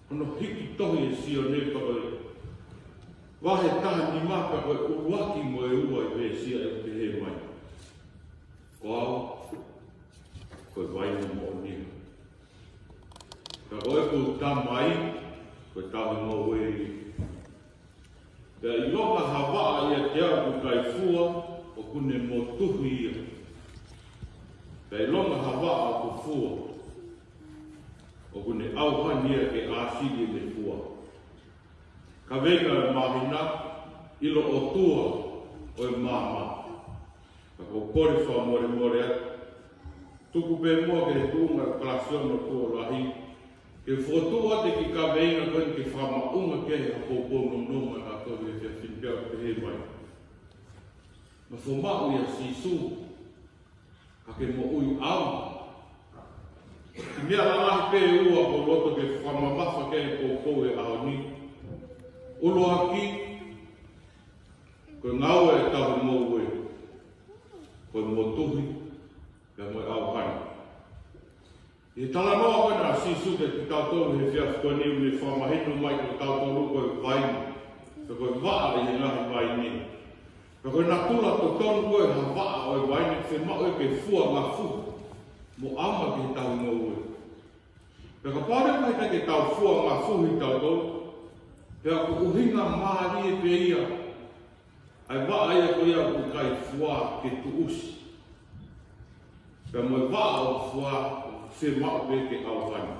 hono hiki tohi ʻe Sione, pea ko e vahe taha nima, pea ko e ʻuluaki mo e ua e veesi ʻoku pehē mai: Ko au ko e vaine moʻoni, pea ko ʻeku Tamai ko e tauhi ngoue. Pea ʻilonga ha vaʻa ʻiate au ʻoku ʻikai fua, ʻoku ne motuhi ia. Pea ʻilonga ha vaʻa ʻoku fua, ʻoku ne ʻauhani ia ke ʻāsili ʻene fua. Kaveinga ʻo e māhina: ʻIlo ʻOtua ʻo e maama. Ka ʻoku ou kole fakamolemole atu, tuku pē muʻa ki he tuʻunga ʻo e Kalasi Ono Tuʻo Lahi, ke fokotuʻu atu e kiʻi kaveinga ko eni ke fakamaʻunga ki ai ha poupou nounou maʻatautolu he efiafi ni, pea ʻoku pehē mai: Naʻa ku maʻu ʻia Sīsū, ka ke moʻui au. Kiʻi meʻa lalahi pē ʻe ua ʻoku ou loto ke fakamamafa ki ai e poupou he ʻaho ni. ʻUluaki, ko e ngāue ʻa e tauhi ngoue, ko e motuhi, pea mo e ʻauhani. ʻI he talanoa ko ena ʻa Sīsū kiate kitautolu he efiafi ko eni, ʻoku ne fakamahino mai ko kitautolu ko e vaine, pea ko e vaʻa ʻi he ngaahi vaine. Pea ko e natula totonu ko ē ha vaʻa ʻo e vaine, fiemaʻu ia ke fua ngafuhi mo ʻaonga ki he tauhi ngoue. Pea kapau leva ʻe ʻikai ke tau fua ngafuhi kitautolu, pea ko e ʻuhinga mālie pē ia ʻa e vaʻa ia ko ia ʻoku ʻikai fua ke tuʻusi. Pea mo e vaʻa ʻoku fua, ʻoku fiemaʻu pē ke ʻauhani,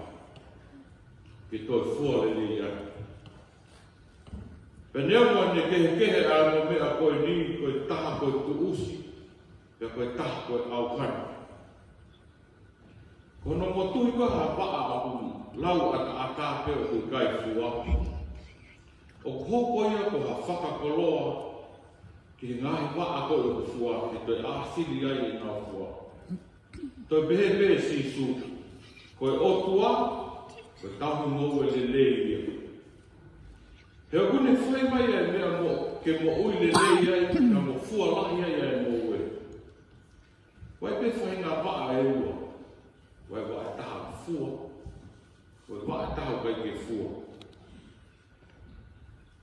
ke toe fua lelei ai. Pea neongo ʻene kehekehe ʻa e ongo meʻa ko eni, ko e taha ko e tuʻusi, pea ko e taha ko e ʻauhani. Ko hono motuhi ko ē ha vaʻa ʻoku lau ʻataʻatā pē ʻoku ʻikai fua, ʻoku hoko ia ko ha fakakoloa ki he ngaahi vaʻa ko ē ʻoku fua, ke toe ʻāsili ai ʻenau fua. Toe pehē pē ʻe Sīsū, ko e ʻOtua ko e tauhi ngoue lelei ia. He ʻoku ne fai mai ʻa e meʻa mo, ke moʻui lelei ai, ka mo fua lahi ai ʻa e ngoue. ʻOku ʻi ai pē faʻahinga vaʻa ʻe ua. ʻOku ʻi ai e vaʻa ʻe taha ʻoku fua, ʻoku ʻi ai e vaʻa ʻe taha ʻoku ʻikai ke fua.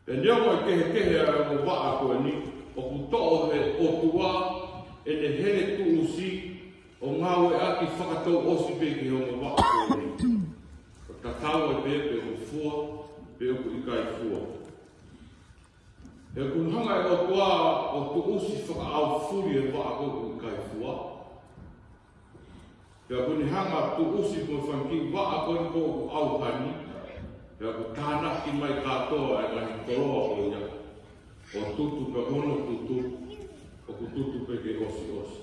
Pea neongo e kehekehe ʻa e ongo vaʻa ko eni, ʻoku toʻo ʻe he ʻOtua ʻene hele tuʻusi ʻo ngāueʻaki fakatouʻosi pē ki he ongo vaʻa ko eni. ʻO tatau ai pē pe ʻoku fua pe ʻoku ʻikai fua. He ʻoku hanga ʻe he ʻOtua ʻo tuʻusi fakaʻaufuli e vaʻa ko ē ʻoku ʻikai fua. Pea ʻoku ne hanga ʻo tuʻusi mo e fanga kiʻi vaʻa ko eni ʻoku ʻauhani. Pea ʻoku tānaki mai kātoa e ngaahi koloa ko ia ʻo tutu, pea ko hono tutu ʻoku tutu pē ke ʻosiʻosi.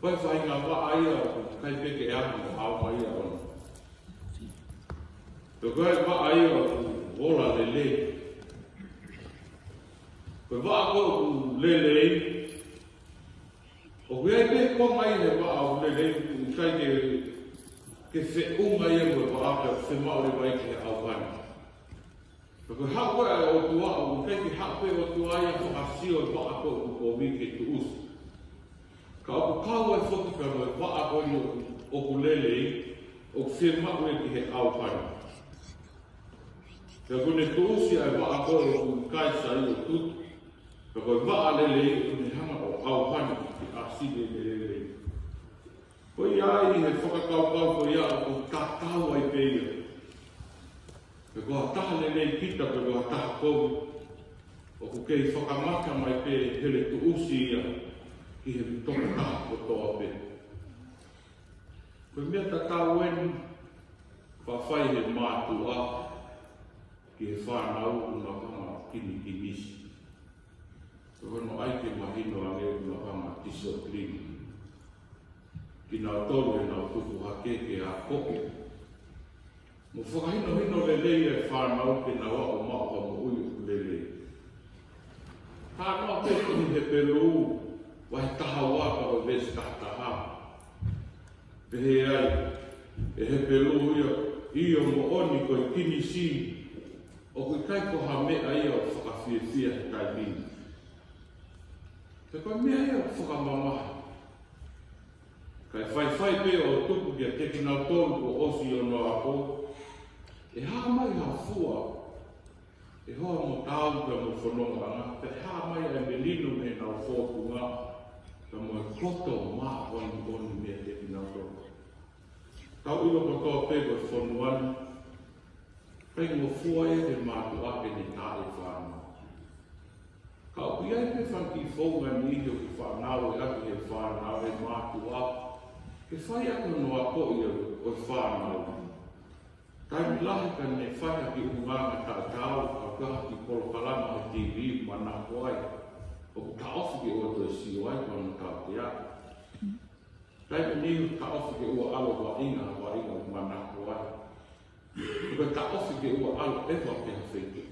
Ko e faʻahinga vaʻa ia ʻoku ʻikai pē ke ʻaonga ʻo ʻauha ia ʻo Pea ko e vaʻa ia ʻoku ola lelei. Ko e vaʻa ko ē ʻoku lelei, ʻoku ʻi ai pē konga ia he vaʻa ʻoku lelei, ʻoku ʻikai ke, ke feʻunga ia mo e vaʻa, pea ʻoku fiemaʻu leva ia ke ʻauhani. Pea ko e haʻu ko ē ʻa e ʻOtua, ʻoku ʻikai ke haʻu pē ʻOtua ia ʻo fakasio e vaʻa ko ē ʻoku kovi ke tuʻusi. Ka ʻoku kau ai foki pea mo e vaʻa ko eni ʻoku, ʻoku lelei, ʻoku fiemaʻu ia ki he ʻauhani. Pea ʻoku ne tuʻusi ʻa e vaʻa ko ē ʻoku ʻikai sai ʻo tutu. Pea ko e vaʻa lelei ʻoku ne hanga ʻo ʻauhani ki he ʻāsili ʻene lelei. Ko ia ai he fakakaukau ko ia ʻoku tatau ai pē ia. Pe ko ha taha lelei kita, pe ko ha taha kovi, ʻoku kei fakamata mai pē he hele tuʻusi ia ki he tokotaha kotoa pē. Ko e meʻa tatau eni, faʻa fai he mātuʻa ki he fānau ʻoku nau hanga ʻo kinikinisi. Ko hono ʻai ke mahino ange ʻoku nau hanga ʻo discipline kinautolu heʻenau tupu hake ke akoʻi mo fakahinohino lelei e fānau ke nau aʻu ʻo maʻu ha moʻui ʻoku lelei. Talanoa pē ki he Hepelū vahe taha ua pea mo e veesi taha taha. Pehē ai ʻe Hepelū ia, ʻio moʻoni ko e kinisi ʻoku ʻikai ko ha meʻa ia ʻoku fakafiefia he taimi ni. He ko e meʻa ia ʻoku fakamamahi. Kae faifai pē ʻo tuku kiate kinautolu kuo ʻosi ʻenau ako, ʻe hā mai ha fua ʻe hoa mo taau pea mo fonongaʻanga, pea hā mai ʻa e melino mei heʻenau fōtunga, pea mo e koto māʻoniʻoni meiate kinautolu. Tau ʻilo kotoa pē ko e fonua ni, ʻikai ngofua ia he mātuʻa ke ne taaʻi e fānau. Ka ʻoku ʻi ai pē fanga kiʻi founga niʻihi ʻoku faʻa ngāueʻaki ʻe he fānau e mātuʻa ke fai ʻaki hono akoʻi ʻo e fānau. Taimi lahi ka ne fai ha kiʻi ʻulungaanga taʻetaau, ka ʻoku ʻi ai ha kiʻi polokalama he T V ʻoku manako ai, ʻoku taʻofi ke ʻoua toe sio ai, ko hono tautea. Taimi niʻihi ʻoku taʻofi ke ʻoua ʻalu ʻo vaʻinga ha vaʻinga ʻoku manako ai. Ko e taʻofi ke ʻoua ʻalu ʻeva ki ha feituʻu.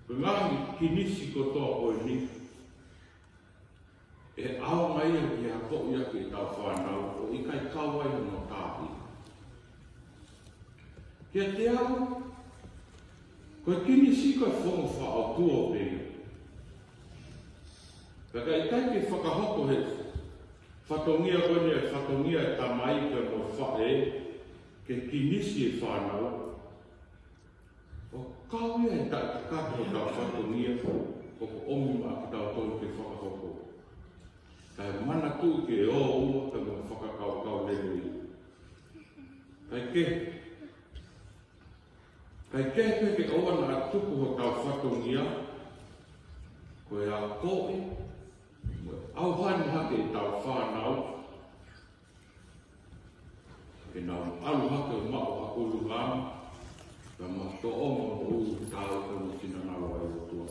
Ko e ngaahi kinisi kotoa ko eni, ʻe ʻaonga ia ke akoʻi ʻaki ʻetau fānau, ʻo ʻikai kau ai hono taaʻi. Kiate au, ko e kinisi ko e founga fakaʻotua pē ia. Pea ka ʻikai ke fakahoko he fatongia ko eni, e fatongia e tamai pea mo e faʻē, ke kinisi e fānau, ʻoku kau ia he taʻekakato hotau fatongia, ʻoku ʻomi maʻa kitautolu ke fakahoko. Kae manatuʻi ke ō ua pea mo e fakakaukau lelei. Kae kehe, kae kehe pē ke ʻoua naʻa tuku hotau fatongia ko e akoʻi mo e ʻauhani hake ʻetau fānau ke nau ʻalu hake ʻo maʻu ha ʻulungaanga, pea mo ha tōʻonga moʻui taau pea mo e finangalo ʻa e ʻOtua.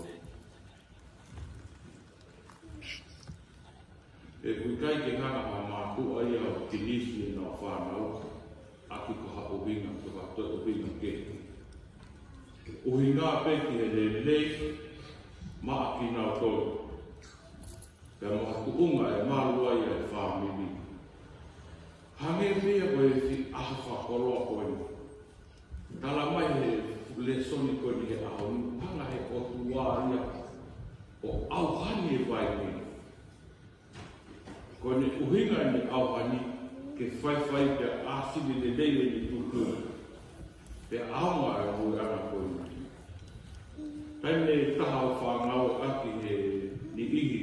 He ʻoku ʻikai ke hanga ha mātuʻa ia ʻo kinisi ʻenau fānau ʻaki ko ha ʻuhinga, ko ha toe ʻuhinga kehe. ʻUhinga pē ki he lelei maʻa kinautolu. Pea mo ha tuʻunga ʻe malu ai ʻa e fāmili. Hangē pē ia ko e siʻi ʻaho fakakoloa ko eni. Tala mai he lēsoni ko eni he ʻaho ni, hanga he ʻOtua ia ʻo ʻauhani e vai ni. Ko ʻene ʻuhinga ʻene ʻauhani ke faifai pea ʻāsili lelei ʻene tutu. Pea ʻaonga e moʻuiʻanga ko eni. Taimi ʻe taha ʻoku faʻa ngāueʻaki he niʻihi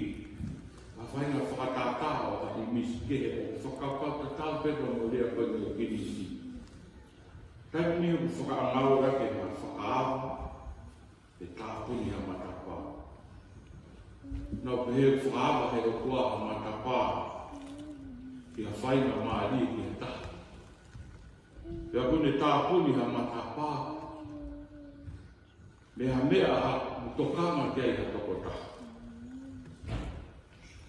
ha faʻahinga fakatātā ʻo ha ʻīmisi kehe ʻoku fakakaukau tatau pē mo e lea ko eni ʻo e kinisi. Taimi ʻoku faʻa ngāueʻaki ha fakaava, ʻe tāpuni ha matapā. Nau pehē ʻoku fakaava he ʻOtua ha matapā ki ha faingamālie ki ha taha. Pea ʻoku ne tāpuni ha matapā mei ha meʻa ʻoku tokanga ki ai ha tokotaha.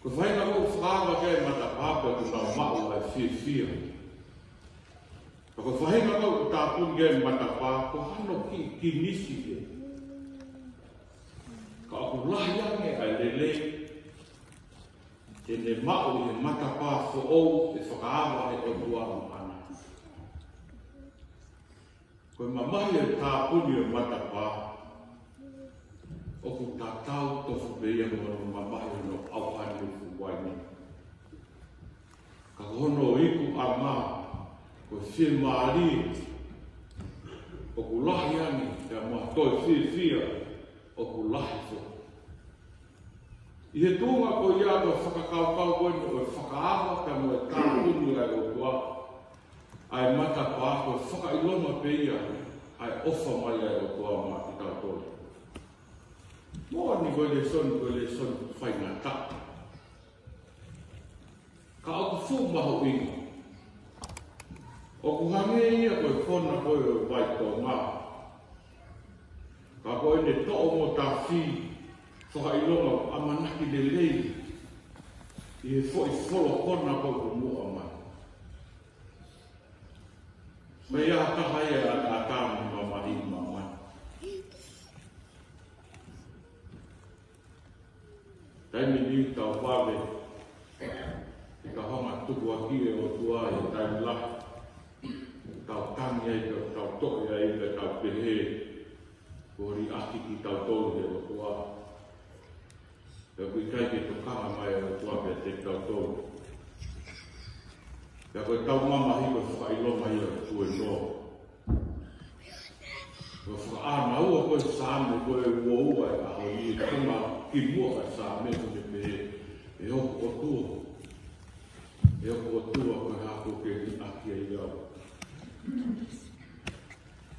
Ko e faʻahinga ʻoku fakaava ki ai e matapā pea ʻoku nau maʻu ai e fiefia. Ka ko e faʻahinga ʻoku tāpuni ki ai e matapā, ko hano kiʻi kinisi pē. Ka ʻoku lahi ange ʻa e lelei te ne maʻu ʻi he matapā foʻou ʻe fakaava ʻe he ʻOtua maʻana. Ko e mamahi ʻo e tāpuni ʻo e matapā, ʻoku tatau tofu pē ia mo hono mamahi ʻo hono ʻauhani ʻo e fuʻu uaine. Ka ko hono ikuʻanga, ko e fiemālie, ʻoku lahi ange, pea mo ha toe fiefia, ʻoku lahi foki. ʻI he tuʻunga ko ia ko e fakakaukau ko eni ʻo e fakaava pea mo e tāpuni ʻa e ʻOtua ʻa e matapā, ko e fakaʻilonga pē ia ʻa e ʻofa mai ʻa e ʻOtua maʻa kitautolu. Moʻoni ko e lēsoni, ko e lēsoni faingataʻa. Ka ʻoku fuʻu mahuʻinga. ʻOku hangē ia ko e kona ko ē ʻo e Vai Tonga. Ka ko ʻene toʻo mo tafi, fakaʻilonga ʻamanaki lelei ʻi he foʻi folokona ko ē ʻoku muʻa mai. Ko ia taha ia ʻa e ʻatā mo e mamahi ʻi māmani. Taimi ni tau vave ke tau hanga ʻo tukuakiʻi e ʻOtua ʻi he taimi lahi. Tau tangi ai, tau toʻe ai, tau pehē kuo liʻaki kitautolu ʻe he ʻOtua. Pea ʻoku ʻikai ke tokanga mai e ʻOtua kiate kitautolu. Pea ko ʻetau mamahi ko e fakaʻilonga ia ʻo e tuēnoa. Ko e fakaʻānaua ko ē Saame ko ē uaua ʻi he ʻaho ni, konga kimuʻa ʻo e Saame, ʻoku ne pehē, ʻE hoku ʻOtua, ʻe hoku ʻOtua, ko e hā kuo ke liʻaki ai au?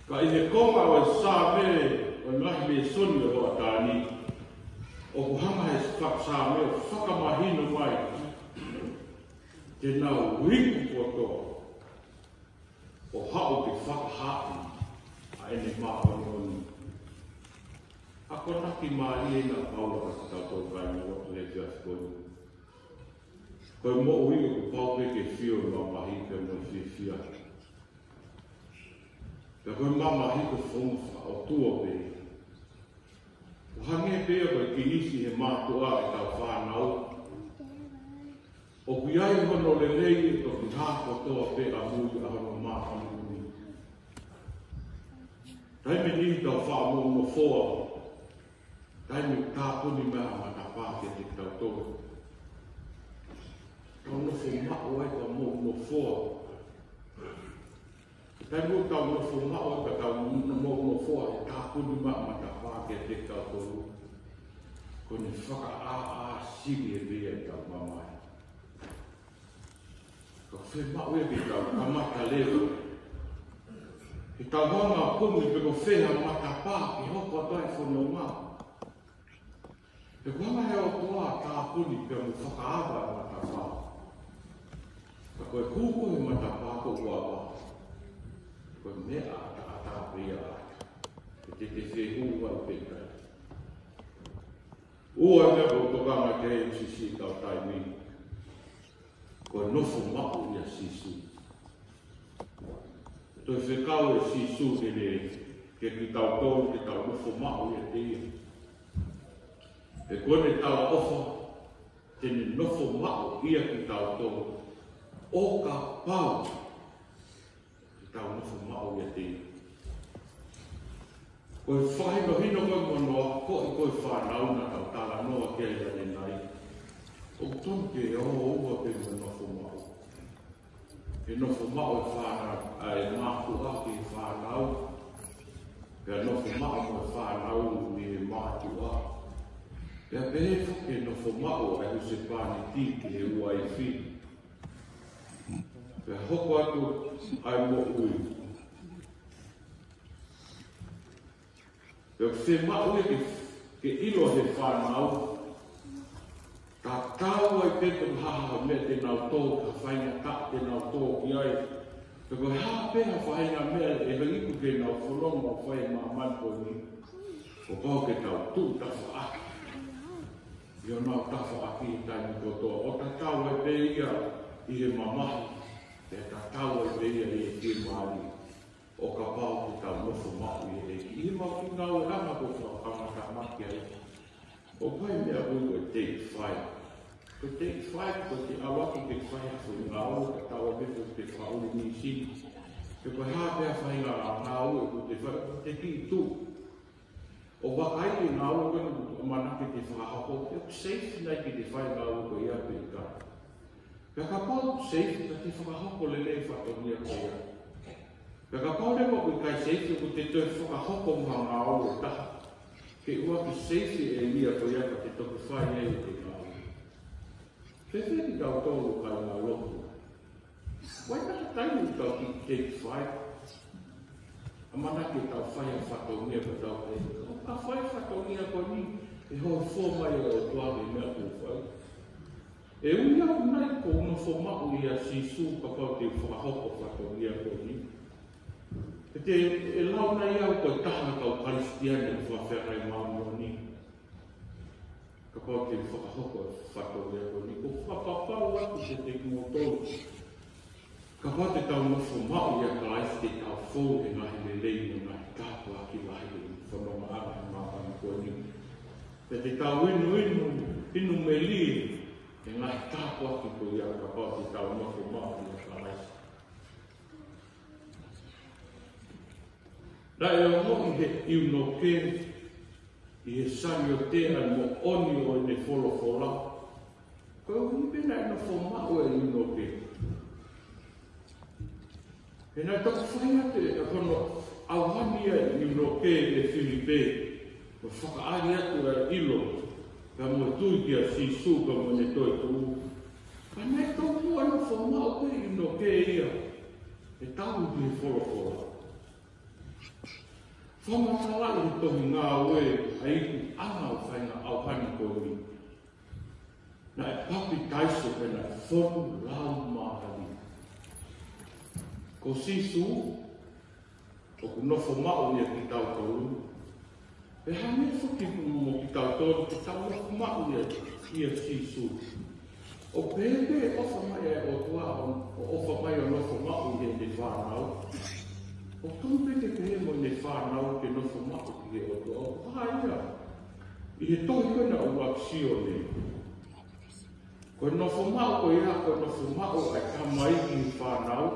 Ka ʻi he konga ʻo e Saame ʻo e ngaahi lēsoni ʻo e hoʻatā ni, ʻoku hanga ʻe he faka-, Saame ʻo fakamahino mai te nau iku kotoa ʻo haʻu ke fakahaaʻi ʻa ʻene māʻoniʻoni. Akonaki mālie ʻena ʻa Paula kiate kitautolu kāinga lotu he efiafi ko eni. Ko e moʻui ʻoku pau pē ke fio mamahi pea mo e fiefia. Pea ko e mamahi ko e founga fakaʻotua pē. ʻOku hangē pē ia ko e kinisi he mātuʻa ʻetau fānau. ʻOku ʻi ai hono lelei ʻe toki hā kotoa pē ʻamui ʻa hono māʻoniʻoni. Taimi ni tau faʻa moʻunofoa. Taimi tāpuni mai ʻa e matapā kiate kitautolu. Tau nofo maʻu ai ka moʻunofoa. Taimi ʻoku tau nofo maʻu ai ka tau moʻunofoa he tāpuni mai ʻa e matapā kiate kitautolu, ko ʻene fakaʻāʻā sili ʻe pē ia ʻetau mamahi. Ka ʻoku fiemaʻu ia ke tau kamata leva ke tau hanga ʻo kumi pe ko fē ha matapā ke hoko atu ai e fononga. He ʻoku hanga ʻe he ʻOtua ʻo tāpuni pea mo fakaava e matapā. Ka ko e hū ko ē he matapā ko ʻene ava, ko e meʻa ʻataʻatā pē ia ʻa e te te fehū ai pē kai. ʻUa e meʻa ʻoku tokanga ki ai e M C C ʻi he taimi ni. Ko e nofo maʻu ʻia Sīsū. Toe fekau ʻe Sīsū ke ne, ke kitautolu ke tau nofo maʻu ʻiate ia. He ko ʻene talaʻofa, te ne nofo maʻu ʻia kitautolu ʻo kapau ke tau nofo maʻu ʻiate ia. Ko e fakahinohino ko ē mo hono akoʻi ko ē e fānau naʻa tau talanoa ki ai ʻanenai, ʻoku tonu ke ō ua pē mo e nofo maʻu. Ke nofo maʻu e fānau, ʻa e mātuʻa ki he fānau. Pea nofo maʻu mo e fānau ki he mātuʻa. Pea pehē foki ke nofo maʻu ʻa e husepāniti ki he uaifi. Pea hoko atu ʻa e moʻui. Pea ʻoku fiemaʻu ia ke, ke ʻilo ʻe he fānau, tatau ai Pe ko e hā ha meʻa te nau tō, ha faingataʻa te nau tō ki ai. Pe ko e hā pē ha faʻahinga meʻa ʻe hangē ʻoku ke nau fononga ʻo fai ʻi māmani ko eni. Kuo pau ke tau tuʻu tafaʻaki ʻi honau tafaʻaki he taimi kotoa. ʻO tatau ai pē ia ʻi he mamahi, ʻe tatau ai pē ia ʻi he fiemālie. ʻO kapau te tau nofo maʻu ʻi he ʻEiki. ʻI he mau kiʻi ngāueʻanga ko e fakatātā mai ki ai. ʻOku ʻi ai e meʻa ʻoku ui ko e take five. Ko e take five, ko e te ʻalu atu ke fai ha foʻi ngāue, tatau ai pē pe ko e te fakaʻuli mīsini. Pe ko e hā pē ha faʻahinga ngāue ʻoku te fai, ʻoku te kiʻi tuʻu ʻo vakai e ngāue ko eni ʻoku ʻamanaki ke te fakahoko, pe ʻoku safe nai ke te fai e ngāue ko ia pe ʻikai. Pea kapau ʻoku safe, ka te fakahoko lelei e fatongia ko ia. Pea kapau leva ʻoku ʻikai safe, ʻoku te toe fakahoko mo ha ngāue ʻe taha ke ʻoua ke safe e ʻēlia ko ia ka te toki fai ai e ngāue. Fēfē kitautolu kāinga lotu? Ko e hā e taimi ʻoku tau kiʻi take five? ʻAmanaki ke tau fai ha fatongia pea tau pehē, ʻo ka fai e fatongia ko eni, ʻe hōifua mai e ʻOtua ki he meʻa ʻoku ou fai. ʻE ui au nai ʻoku ou nofo maʻu ʻia Sīsū kapau te u fakahoko e fatongia ko eni? Pe te, ʻe lau nai au ko e taha e kau Kalisitiane ʻoku fakafeangai māʻoniʻoni kapau te u fakahoko e fatongia ko eni? ʻOku ou fakapapau atu kiate kimoutolu, kapau te tau nofo maʻu ʻia Kalaisi, te tau fou he ngaahi lelei mo e ngaahi tāpuaki lahi ʻoku fononga ʻana he māmani ko eni. Pea te tau inu, inu, inu melie he ngaahi tāpuaki ko ia kapau te tau nofo maʻu ʻia Kalaisi. Naʻe ongoʻi ʻe he ʻiunoke ʻi he saliote ʻa e moʻoni ʻo ʻene folofola, koeʻuhi pē naʻe nofo maʻu e ʻiunoke. He naʻe toki fai atu e hono ʻauhani ʻa e ʻiunoke ʻe Filipe, ʻo fakaʻali atu ʻa e ʻilo, pea mo e tui kia Sīsū, pea mo ʻene toetuʻu. Ka naʻe tomuʻa nofo maʻu pē e ʻiunoke ia, ʻe tau ki he folofola. Fakamatalaʻi ʻe he tohi Ngāue ʻa e ikuʻanga ʻo e faʻahinga ʻauhani ko eni. Naʻe papitaiso pea naʻe fonu Laumālie. Ko Sīsū ʻoku nofo maʻu ʻia kitautolu. Pea hangē foki mo kitautolu, ke tau nofo maʻu ʻia, ʻia Sīsū. ʻO pehē pē ʻofa mai ʻa e ʻOtua ʻo, ʻo ʻofa mai ʻo nofo maʻu ʻi heʻene fānau, ʻoku tonu pē ke pehē mo ʻene fānau ke nofo maʻu ki he ʻOtua. ʻOku hā ia ʻi he tohi ko ena ʻa ʻuluaki Sione. Ko e nofo maʻu ko ia, ko e nofo maʻu ʻa e tamai ki he fānau.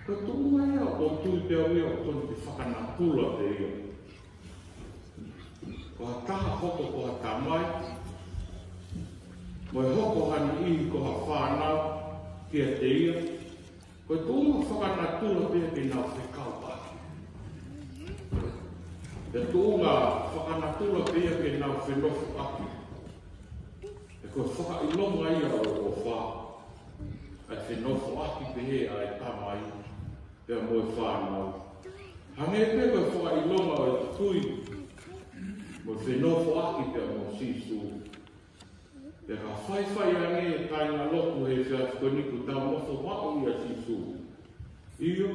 Ko e tuʻunga ia ʻoku ou tui pē au ia ʻoku tonu ke fakanatula pē ia. Ko ha taha hoko ko ha tamai, mo e hoko ha niʻihi ko ha fānau kiate ia, ko e tuʻunga fakanatula pē ia ke nau fekauʻaki. Ko e tuʻunga fakanatula pē ia ke nau fenofoʻaki. He ko e fakaʻilonga ia ʻo e ʻofa, ʻa e fenofoʻaki pehē ʻa e tamai pea mo e fānau. Hangē pē ko e fakaʻilonga ʻo e tui mo e fenofoʻaki pea mo Sīsū. Pea ka faifai ange e kāinga lotu he efiafi ko eni ʻoku tau nofo maʻu ʻia Sīsū, ʻio,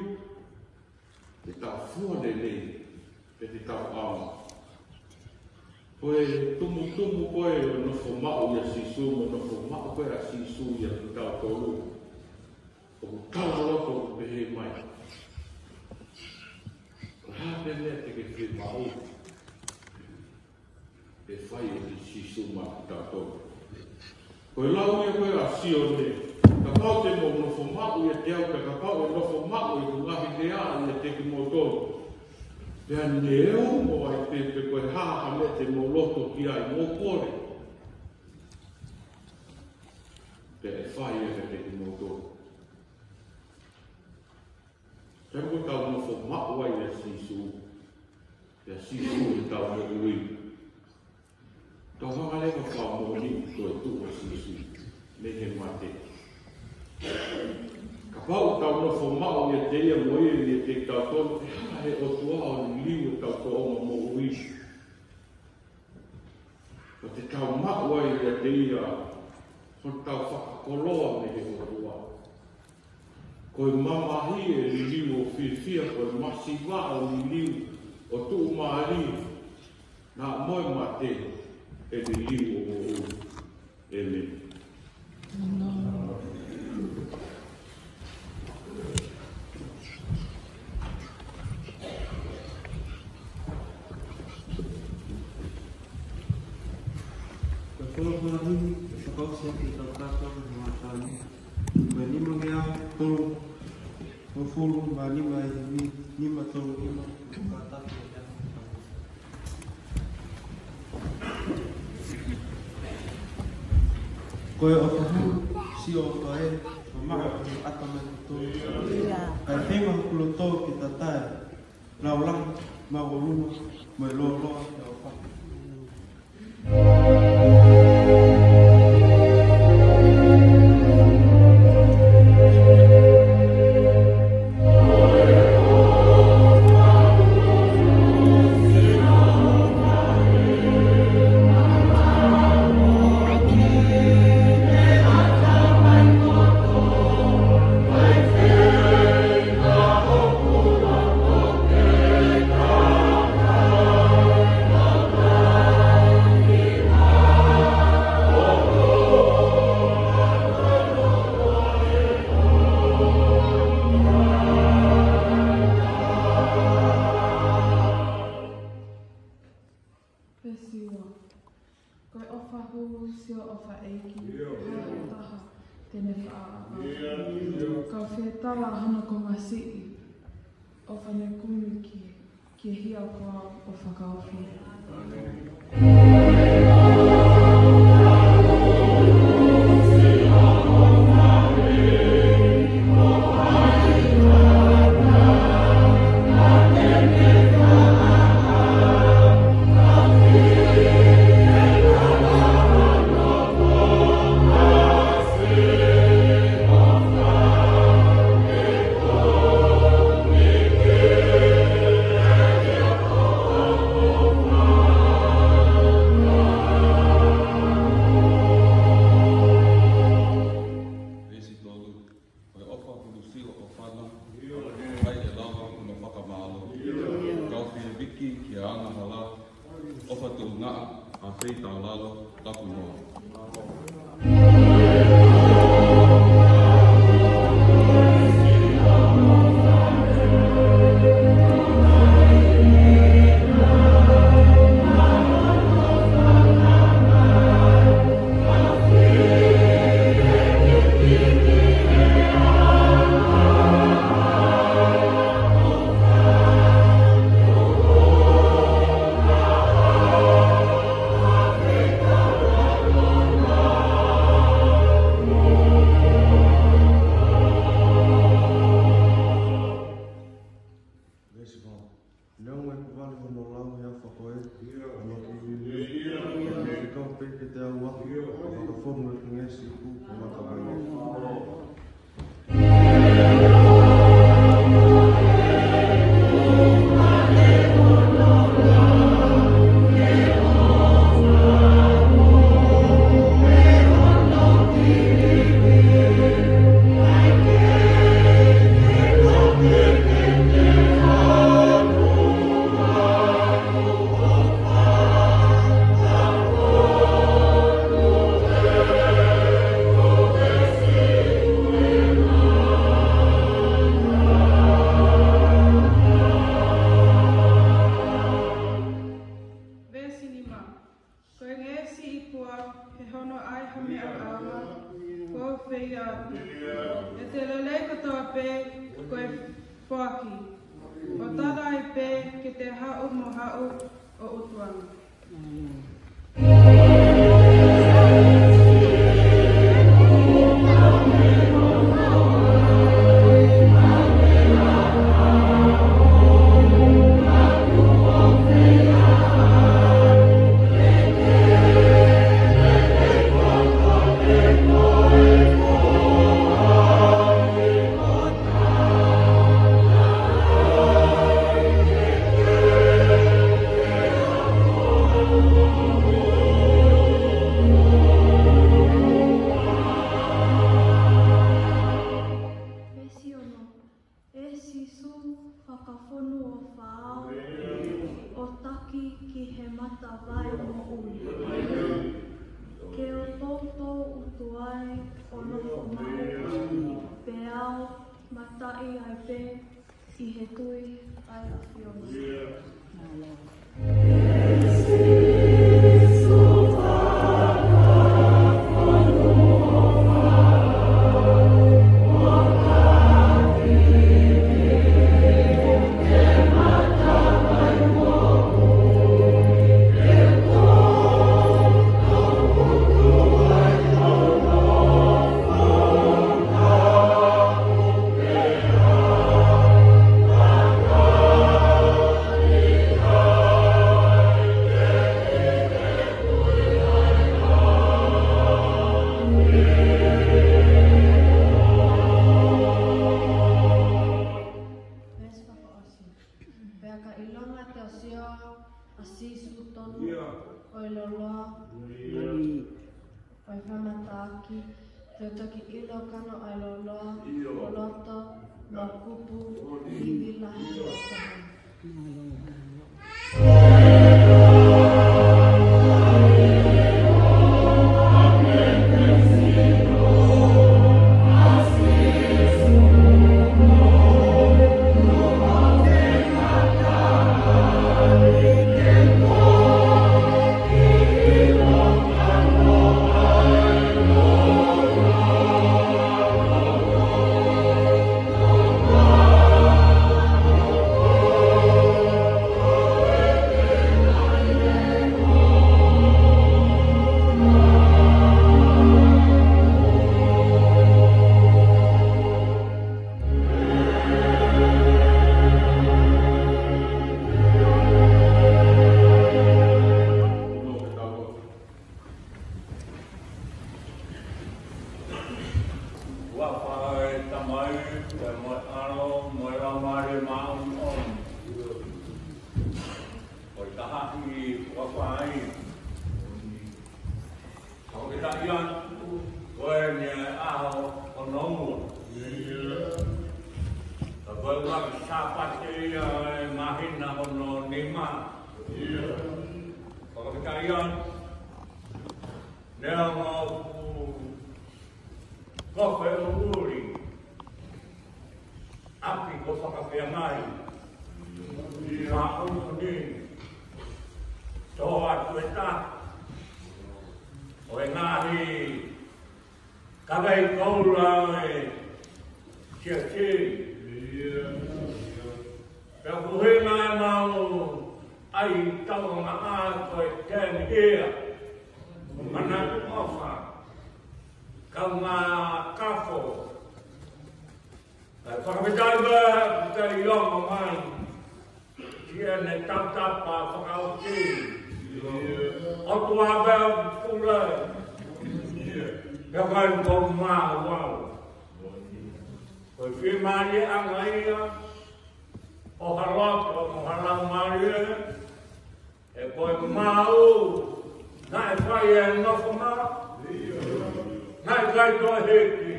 te tau fua lelei, pea te tau ʻaonga. Ko e tumutumu ko ē ʻo e nofo maʻu ʻia Sīsū, mo e nofo maʻu ko ē ʻa Sīsū ʻia kitautolu, ʻoku tala loto ʻo pehē mai, ko e hā pē meʻa te ke fiemaʻu, ʻe fai ʻe Sīsū maʻa kitautolu. Ko e lau ia ko ē ʻa Sione, kapau te mou nofo maʻu ʻiate au, pea kapau ʻe nofo maʻu ʻeku ngaahi lea ʻiate kimoutolu, pea neongo ai pē pe ko e hā ha meʻa te mou loto ki ai, mou kole, pea ʻe fai ia kiate kimoutolu. Taimi ʻoku tau nofo maʻu ai ʻia Sīsū, pea Sīsū ʻi heʻetau moʻui, tau hanga leva ʻo fakamoʻoniʻi e toetuʻu ʻa Sīsū mei he mate. Kapau ʻoku tau nofo maʻu ʻiate ia mo ia ʻiate kitautolu, ʻe hanga ʻe he ʻOtua ʻo liliu ʻetau tōʻonga moʻui. ʻo te tau maʻu ai ʻiate ia hotau fakakoloa mei he ʻOtua. Ko e mamahi ʻe liliu ʻo fiefia, ko e masiva ʻo liliu ʻo tuʻumālie, naʻa mo e mate ʻe liliu ʻo moʻui. ʻĒmeni. Ko e folofola ni, ʻe fakaʻosi ʻaki ʻetau kātoa mo e matāni. Ko e nimangeau tolu hongofulu mā nima ʻi he ni, nima tolu nima, kātaki e Ko e ʻofa hulu, sio ʻofa ē, ʻofa maʻa ʻi he ʻatamai kotoa. Kae feinga hoku loto ke tatae, laulahi, māʻolunga, mo e lōloa ʻi he ʻofa. Veesi ua. Ko e ʻofa hulu, sio ʻofa ʻEiki, ʻikai ha taha te ne faʻa ʻaʻava. Kau fetala hono konga siʻi, ʻofa ne kumi ki, ki he hia ko au ʻo fakaofi. Veesi tolu. Ko e ʻofa hulu, sio ʻofa na, ʻoku ʻikai lava hono fakamālō. Kau fie viki ki he angahala, ʻofa tuʻungaʻa, ʻa fei taulalo, tapu noa. Veesi fā. Neongo ʻeku vale hono lau he ʻofa ko ē, ʻa hono kumi, ʻe fekau pē kiate au ʻa e fakafonu ʻeku ngeʻesi ʻoku mata mai. Veesi nima. Ko e ngeʻesi ʻi puá, he hono ʻai ha meʻa ʻaonga, kuo u feia atu. ʻE te lelei kotoa pē ko e foaki, ʻo tala ai pē ke te haʻu mo haʻu ʻo ʻutu ange. Fao, ʻo taki ki he matavai moʻui. Ke o toutou ʻutu ai ʻo nofo maʻu, pea u mataʻi ai pē ʻi he tui ʻa e ʻAfiona. Veesi fakaʻosi. Pea ka ʻilonga te u sio ʻa Sīsū tonu ʻo e loloa ʻo e faʻa mataʻaki, te u toki ʻilo kano ʻa e loloa ʻo loto mo kupu ivi lahi ʻo taha. Huafa ʻo e Tamai, pea mo e ʻAlo, mo e Laumālie Māʻoniʻoni. Ko e taha ʻi huafa ai. Fakafetaʻi atu, ko eni ʻa e ʻaho hono ua. Ka ko e ʻuluaki Sāpate ia ʻo e māhina hono nima. Fakafetaʻi atu. Neongo ʻoku kofe ʻuli, ʻapi ko fakafeangai. Māʻoniʻoni, tō atu e taha ʻo e ngaahi kavei koula ʻo e siasi. Pea ʻoku ʻuhinga ʻemau ʻai tauʻanga ko e tēniti ia. Manatu ʻofa, kaungā kafo. Kae fakafetaʻi pē ʻoku kei ongo mai ki heʻene tautapa fakaʻosi. ʻOtua pē ʻoku pule. Pea ko e ʻoku mau maʻu. Ko e fiemālieʻanga ia ʻo ha loto mo ha laumālie, he ko e maʻu naʻe fai e nofo maʻu, naʻe ʻikai toe hiki.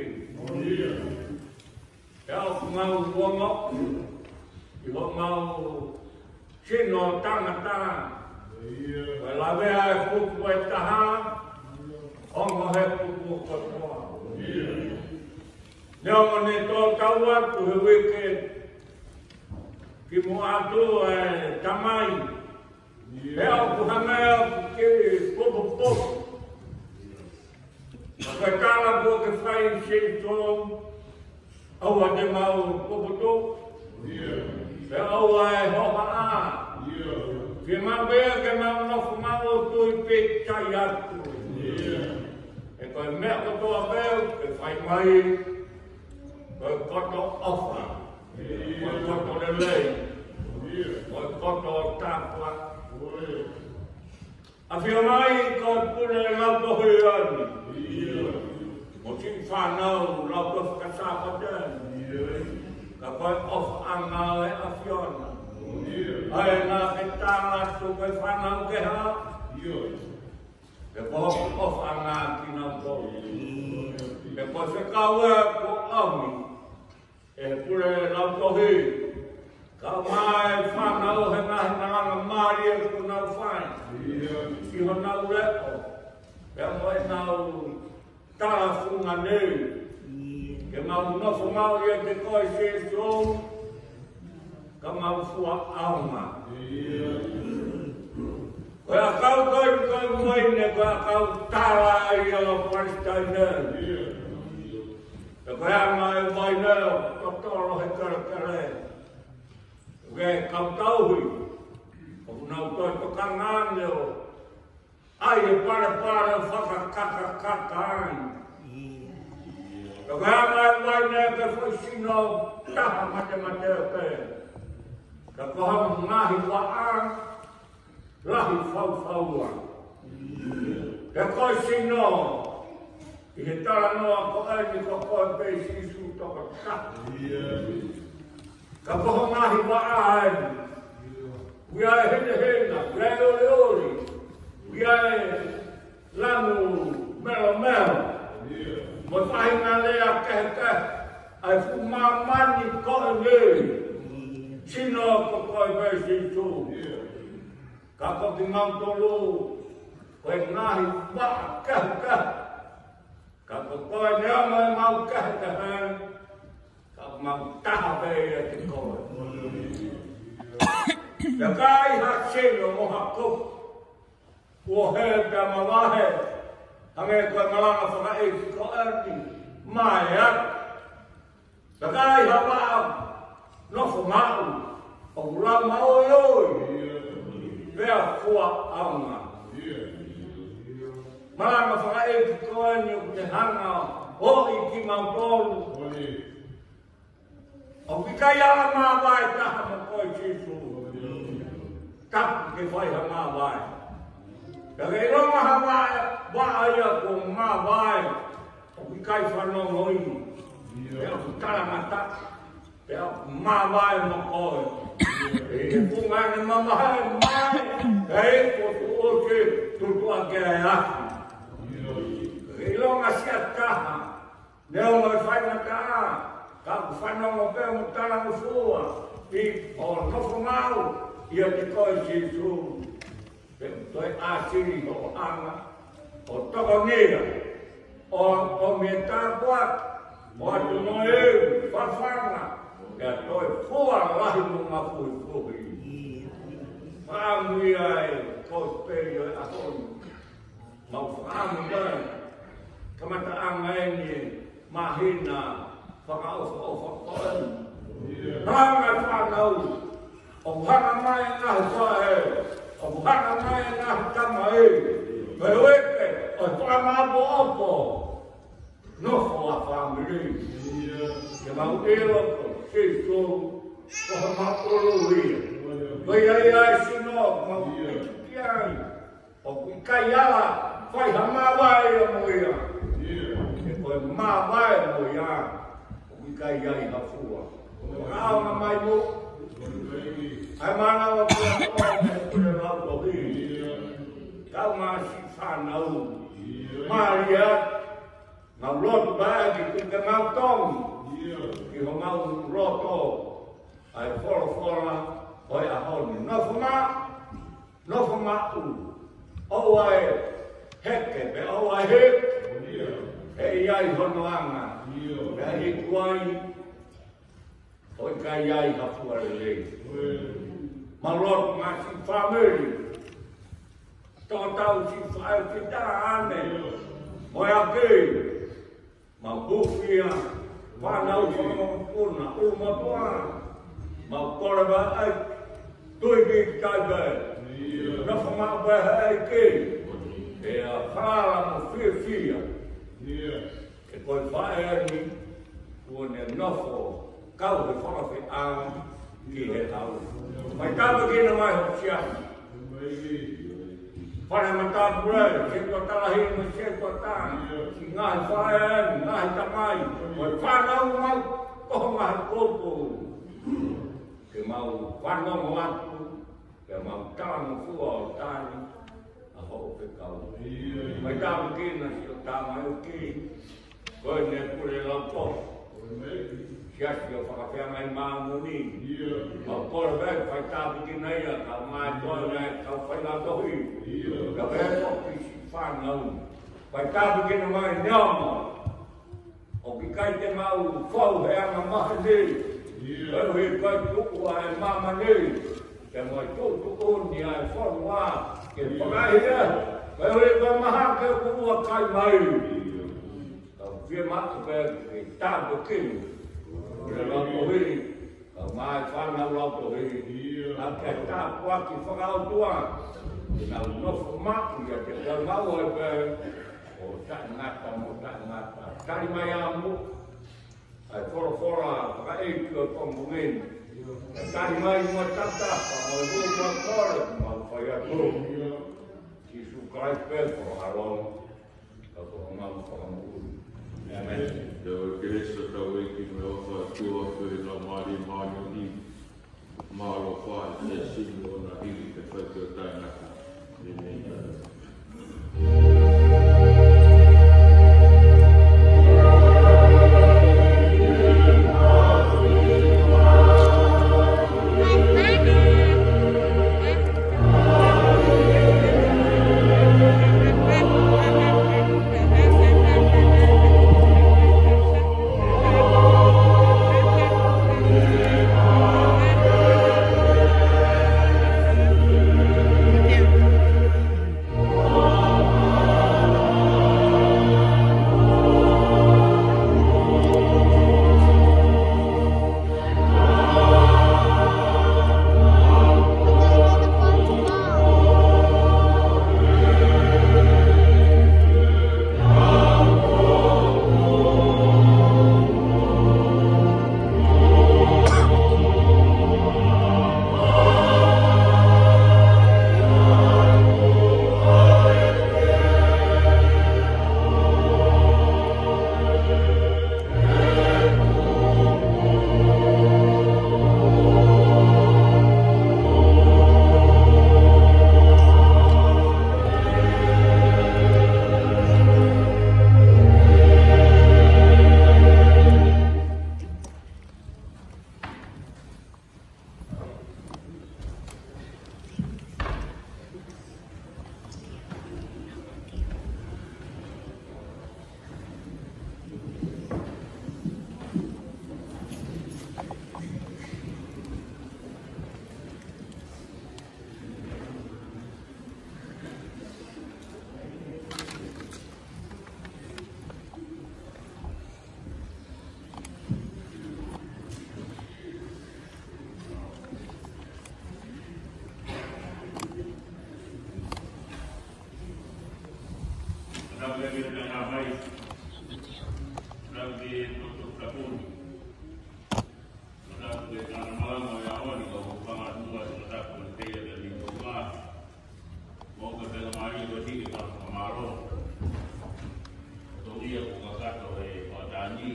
Pea ʻoku mau ongo ʻi homau sino tangata, ko e lavea e pupu ʻe taha, ongo he pupu kotoa. Neongo ne tō tau atu he uike kimuʻa atu e Tamai, pea ʻoku hangē ʻoku ke pupupupu. Ka ko e tala kuo ke fai Sīsū, ʻoua te mau puputuʻu, pea ʻoua ʻe hohaʻa. Ke mau pea ke mau nofo maʻu ʻo tui pīkitai atu. He ko e meʻa kotoa pē ʻoku ke fai mai, ko e koto ʻofa, ko e koto lelei, ko e koto tāpuaki. ʻAfio mai ko e pule lautohi ʻo e ʻaho ni, mo siʻi fānau lautohi fakasāpate ni, ka ko e ʻofaʻanga ʻo e ʻAfiona. ʻA ē naʻa ke tala atu ko e fānau kehe, pea ko hoku ʻofaʻanga kinautolu. Pea ko e fekau ē kuo ʻomi ʻe he pule lautohi, kau mai fa Mau tala funga nei, ke mau nofo maʻu ʻiate koe Sīsū, ka mau fua ʻaonga. Ko e ʻakau ko ē ʻoku ou ʻomai nei, ko e ʻakau tala ia ʻo Palesitaine. Pea ko e anga e ʻomai nei ʻo totolo he kelekele. Ko e kau tauhi, ʻoku nau toe tokanga ange ʻo ʻai e palepale ʻo fakakatakata ai. Ka ko e anga e ʻomai nei ko e foʻi sino taha matemateu pē. Ka ko hono ngaahi vaʻa, lahi faufaua. Pea ko e sino, ʻi he talanoa ko eni ko koe pē Sīsū tokotaha. Ka ko hoʻo ngaahi vaʻa eni, ʻoku ʻi ai e henehena, ʻoku ʻi ai e ʻoliʻoli, ʻoku ʻi ai e lanu melomelo, mo e faʻahinga lea kehekehe ʻa e fuʻu māmani ko eni. Sino ko koe pē Sīsū. Ka ko kimautolu, ko e ngaahi vaʻa kehekehe. Ka ko koe neongo ʻemau kehekehe, ka mau taha pē ʻiate koe. Pea ka ai ha sino mo ha kopu, kuo hē pea mavahe, hangē ko e malanga fakaʻeiki ko eni, maʻu atu. Pea ka ai ha vaʻa nofo maʻu, ʻoku lau maʻoiʻoi, pea fua ʻaonga. Malanga fakaʻeiki ko eni ʻoku ne hanga ʻo ʻoʻi kimautolu. ʻOku ʻikai ala māvae taha mo koe Sīsū. Tapu ke fai ha māvae. Ka ke ʻilonga ha vaʻa, vaʻa ia kuo māvae, ʻoku ʻikai fanongo ia. Pea ʻoku talangataʻa, pea ʻoku māvae mo koe. ʻE, ʻe funga ʻene mamahi mai, ʻe, ko tu oke, tutu ake ai aki. Ke ʻilonga siʻa taha, neongo e faingataʻa, ka ʻoku fanongo pē mo talangofua, ʻi hoʻo nofo maʻu ʻiate koe Sīsū. Pea toe ʻāsili hoʻo anga, ʻo tokonia, ʻo, ʻo meʻa tāpuaki, ʻo ʻatu mo e fafanga, pea toe fua lahi mo mafuifuhi. Fakaʻamu ia e kosipeli ʻo e ʻaho ni. Mau fakaʻamu mai, kamataʻanga eni e māhina fakaʻofoʻofa ko eni. Hanga fānau, ʻoku hanga mai e ngaahi faʻē, ʻoku hanga mai e ngaahi tamai, mo e uike, ʻo fakamāʻopoʻopo. Nofo ʻa fāmili. Ke mau ʻilo ko Sīsū, ko homau ʻulu ia. Ko ia ia e sino, mau ʻilo ki ai. ʻOku ʻikai ala, fai ha māvae ia mo ia. He ko e māvae mo ia, ʻoku ʻikai ai ha fua. Ka ʻaonga mai mo. ʻAi mānava pea ko e pule lau tohi. Kau mā si fānau. Mālie, mau lotu pē ke tuku ke mau tonu. Ki homau loto. ʻA e folofola, ʻo e ʻaho ni. Nofo maʻu. Nofo maʻu, ʻoua ʻe heke, pea ʻoua ʻe heke, ʻe ʻi ai hono anga, pea ʻi ai, ʻo ʻikai ai ha fua lelei. Mau lotu mā si fāmili, tōtau si faʻē kita ane, mo e ake, mau hūfia, fānau fakamakapuna, ʻulumotuʻa, mau kole vaʻai, tui ki taipe, nofo maʻu pē he ʻEiki, pea falala mo fiefia, he ko e faʻē ni, kuo ne nofo, kau he fakafeʻao, ki he ʻaho. Mai tāpuekina mai hoʻo siasi. Fale Matāpule, Setuata Lahi mo Setuata, siʻi ngaahi faʻē, ngaahi tamai, mo e fānau mau, ko ho ngaahi kopo. Ke mau fanongo atu, ke mau talangofua ʻo tali, ʻa hoʻo fekau. Mai tāpuekina siʻo tamaioʻeiki. Ko eni e pule lau tohi. Siasi ʻo Fakafeangai Māmani. Mau kole pē fai tāpuekina ia, ka mai toa ia, kau fai lau tohi. Ka pē ko ki si fānau. Fai tāpuekina mai e neongo ʻoku ʻikai te mau fou he anga maheni. Koeʻuhi ko e tuʻu ʻa e māmani, te mau tuʻutuʻuni ʻa e fonua ke fakaʻehiʻehi. Koeʻuhi ko e mahaki kuo kai mai. Kau fiemaʻu ke ke tāpuekina. Ke lau koeʻuhi. Kau mai fānau lautohi, ʻa e tāpuaki fakaʻotua, ke nau nofo maʻu ʻiate kimaua pē, ʻo taʻengata mo taʻengata. Tali mai ʻa e moʻui, ʻa e folofola fakaʻeiki ʻo e pongipongi ni. Tali mai mo e tata, mo e hū mo e kole, mo e faiako. Sīsū Kalaisi pē ko e ʻAlo. Ka ko e ʻAlo fakamoʻui. ʻĒmeni. Te u kelesi ʻa hotau ʻEiki mo e ʻofa ʻa e ʻOtua, ko e Laumālie Māʻoniʻoni, mālō ʻa e siasi ni ʻo na hili ke fai ki he taʻengata. ʻĒmeni. Mo ka pela mai ko tiki pa ka mālō. Ko ia ko kakato e pātani.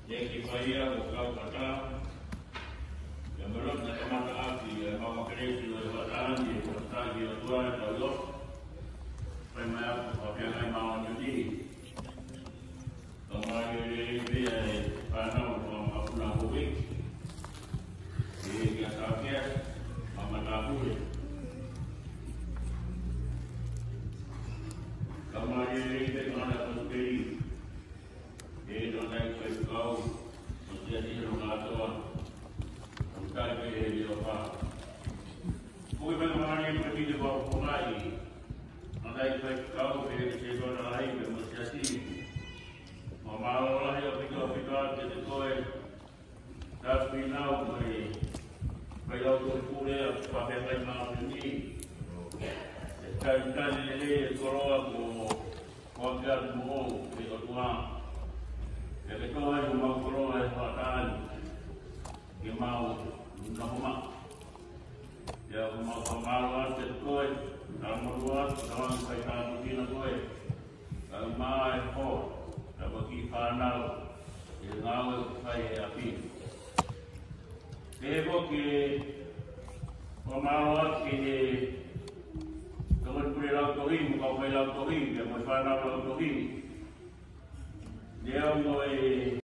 Ia ki fai ia ko kau kata. Ia melo na kamata aki ia mau makelesi o e pātani e pātani o tua e tau yo. Fai mai aku ka pia ngai mau ni. Ka mālō e lelei pē ʻa e fānau ʻo Makapuna Koveki. ʻE kia Tākea, Mama Tāpule. Ka mālō e lelei pē ʻa Hana Kosipeli. ʻE tau nai faifekau, ʻo tia ni he ronga atoa. ʻO tai pē he lio pā. Ko e pē ka mālō e pē te kau ko ngai. ʻA e faifekau, pea ki he Siasi Tonga Lahi, pea mo e Siasi. Mo mālō lahi ʻaupito, ʻaupito atu kiate koe. Tasi pē nau mai, mai au ko pule a, pea pea kai mau ni. ʻE talitali lelei e koloa ko, ko ake atu mo, ke ʻOtua. ʻE ke toa ai mau koloa e pātani. Ke mau, na homa. Ia, ʻoku mau fakamālō atu kiate koe, ka mau atu, ka mau fai tāpuekina koe. Ka mau e hoa, ka mau kiʻi fānau, ʻi he ngāue ʻoku fai he ʻapi. Pehē foki, fakamālō atu ki he tokoni pule lautohi, mo e kau failautohi, pea mo e fānau lautohi.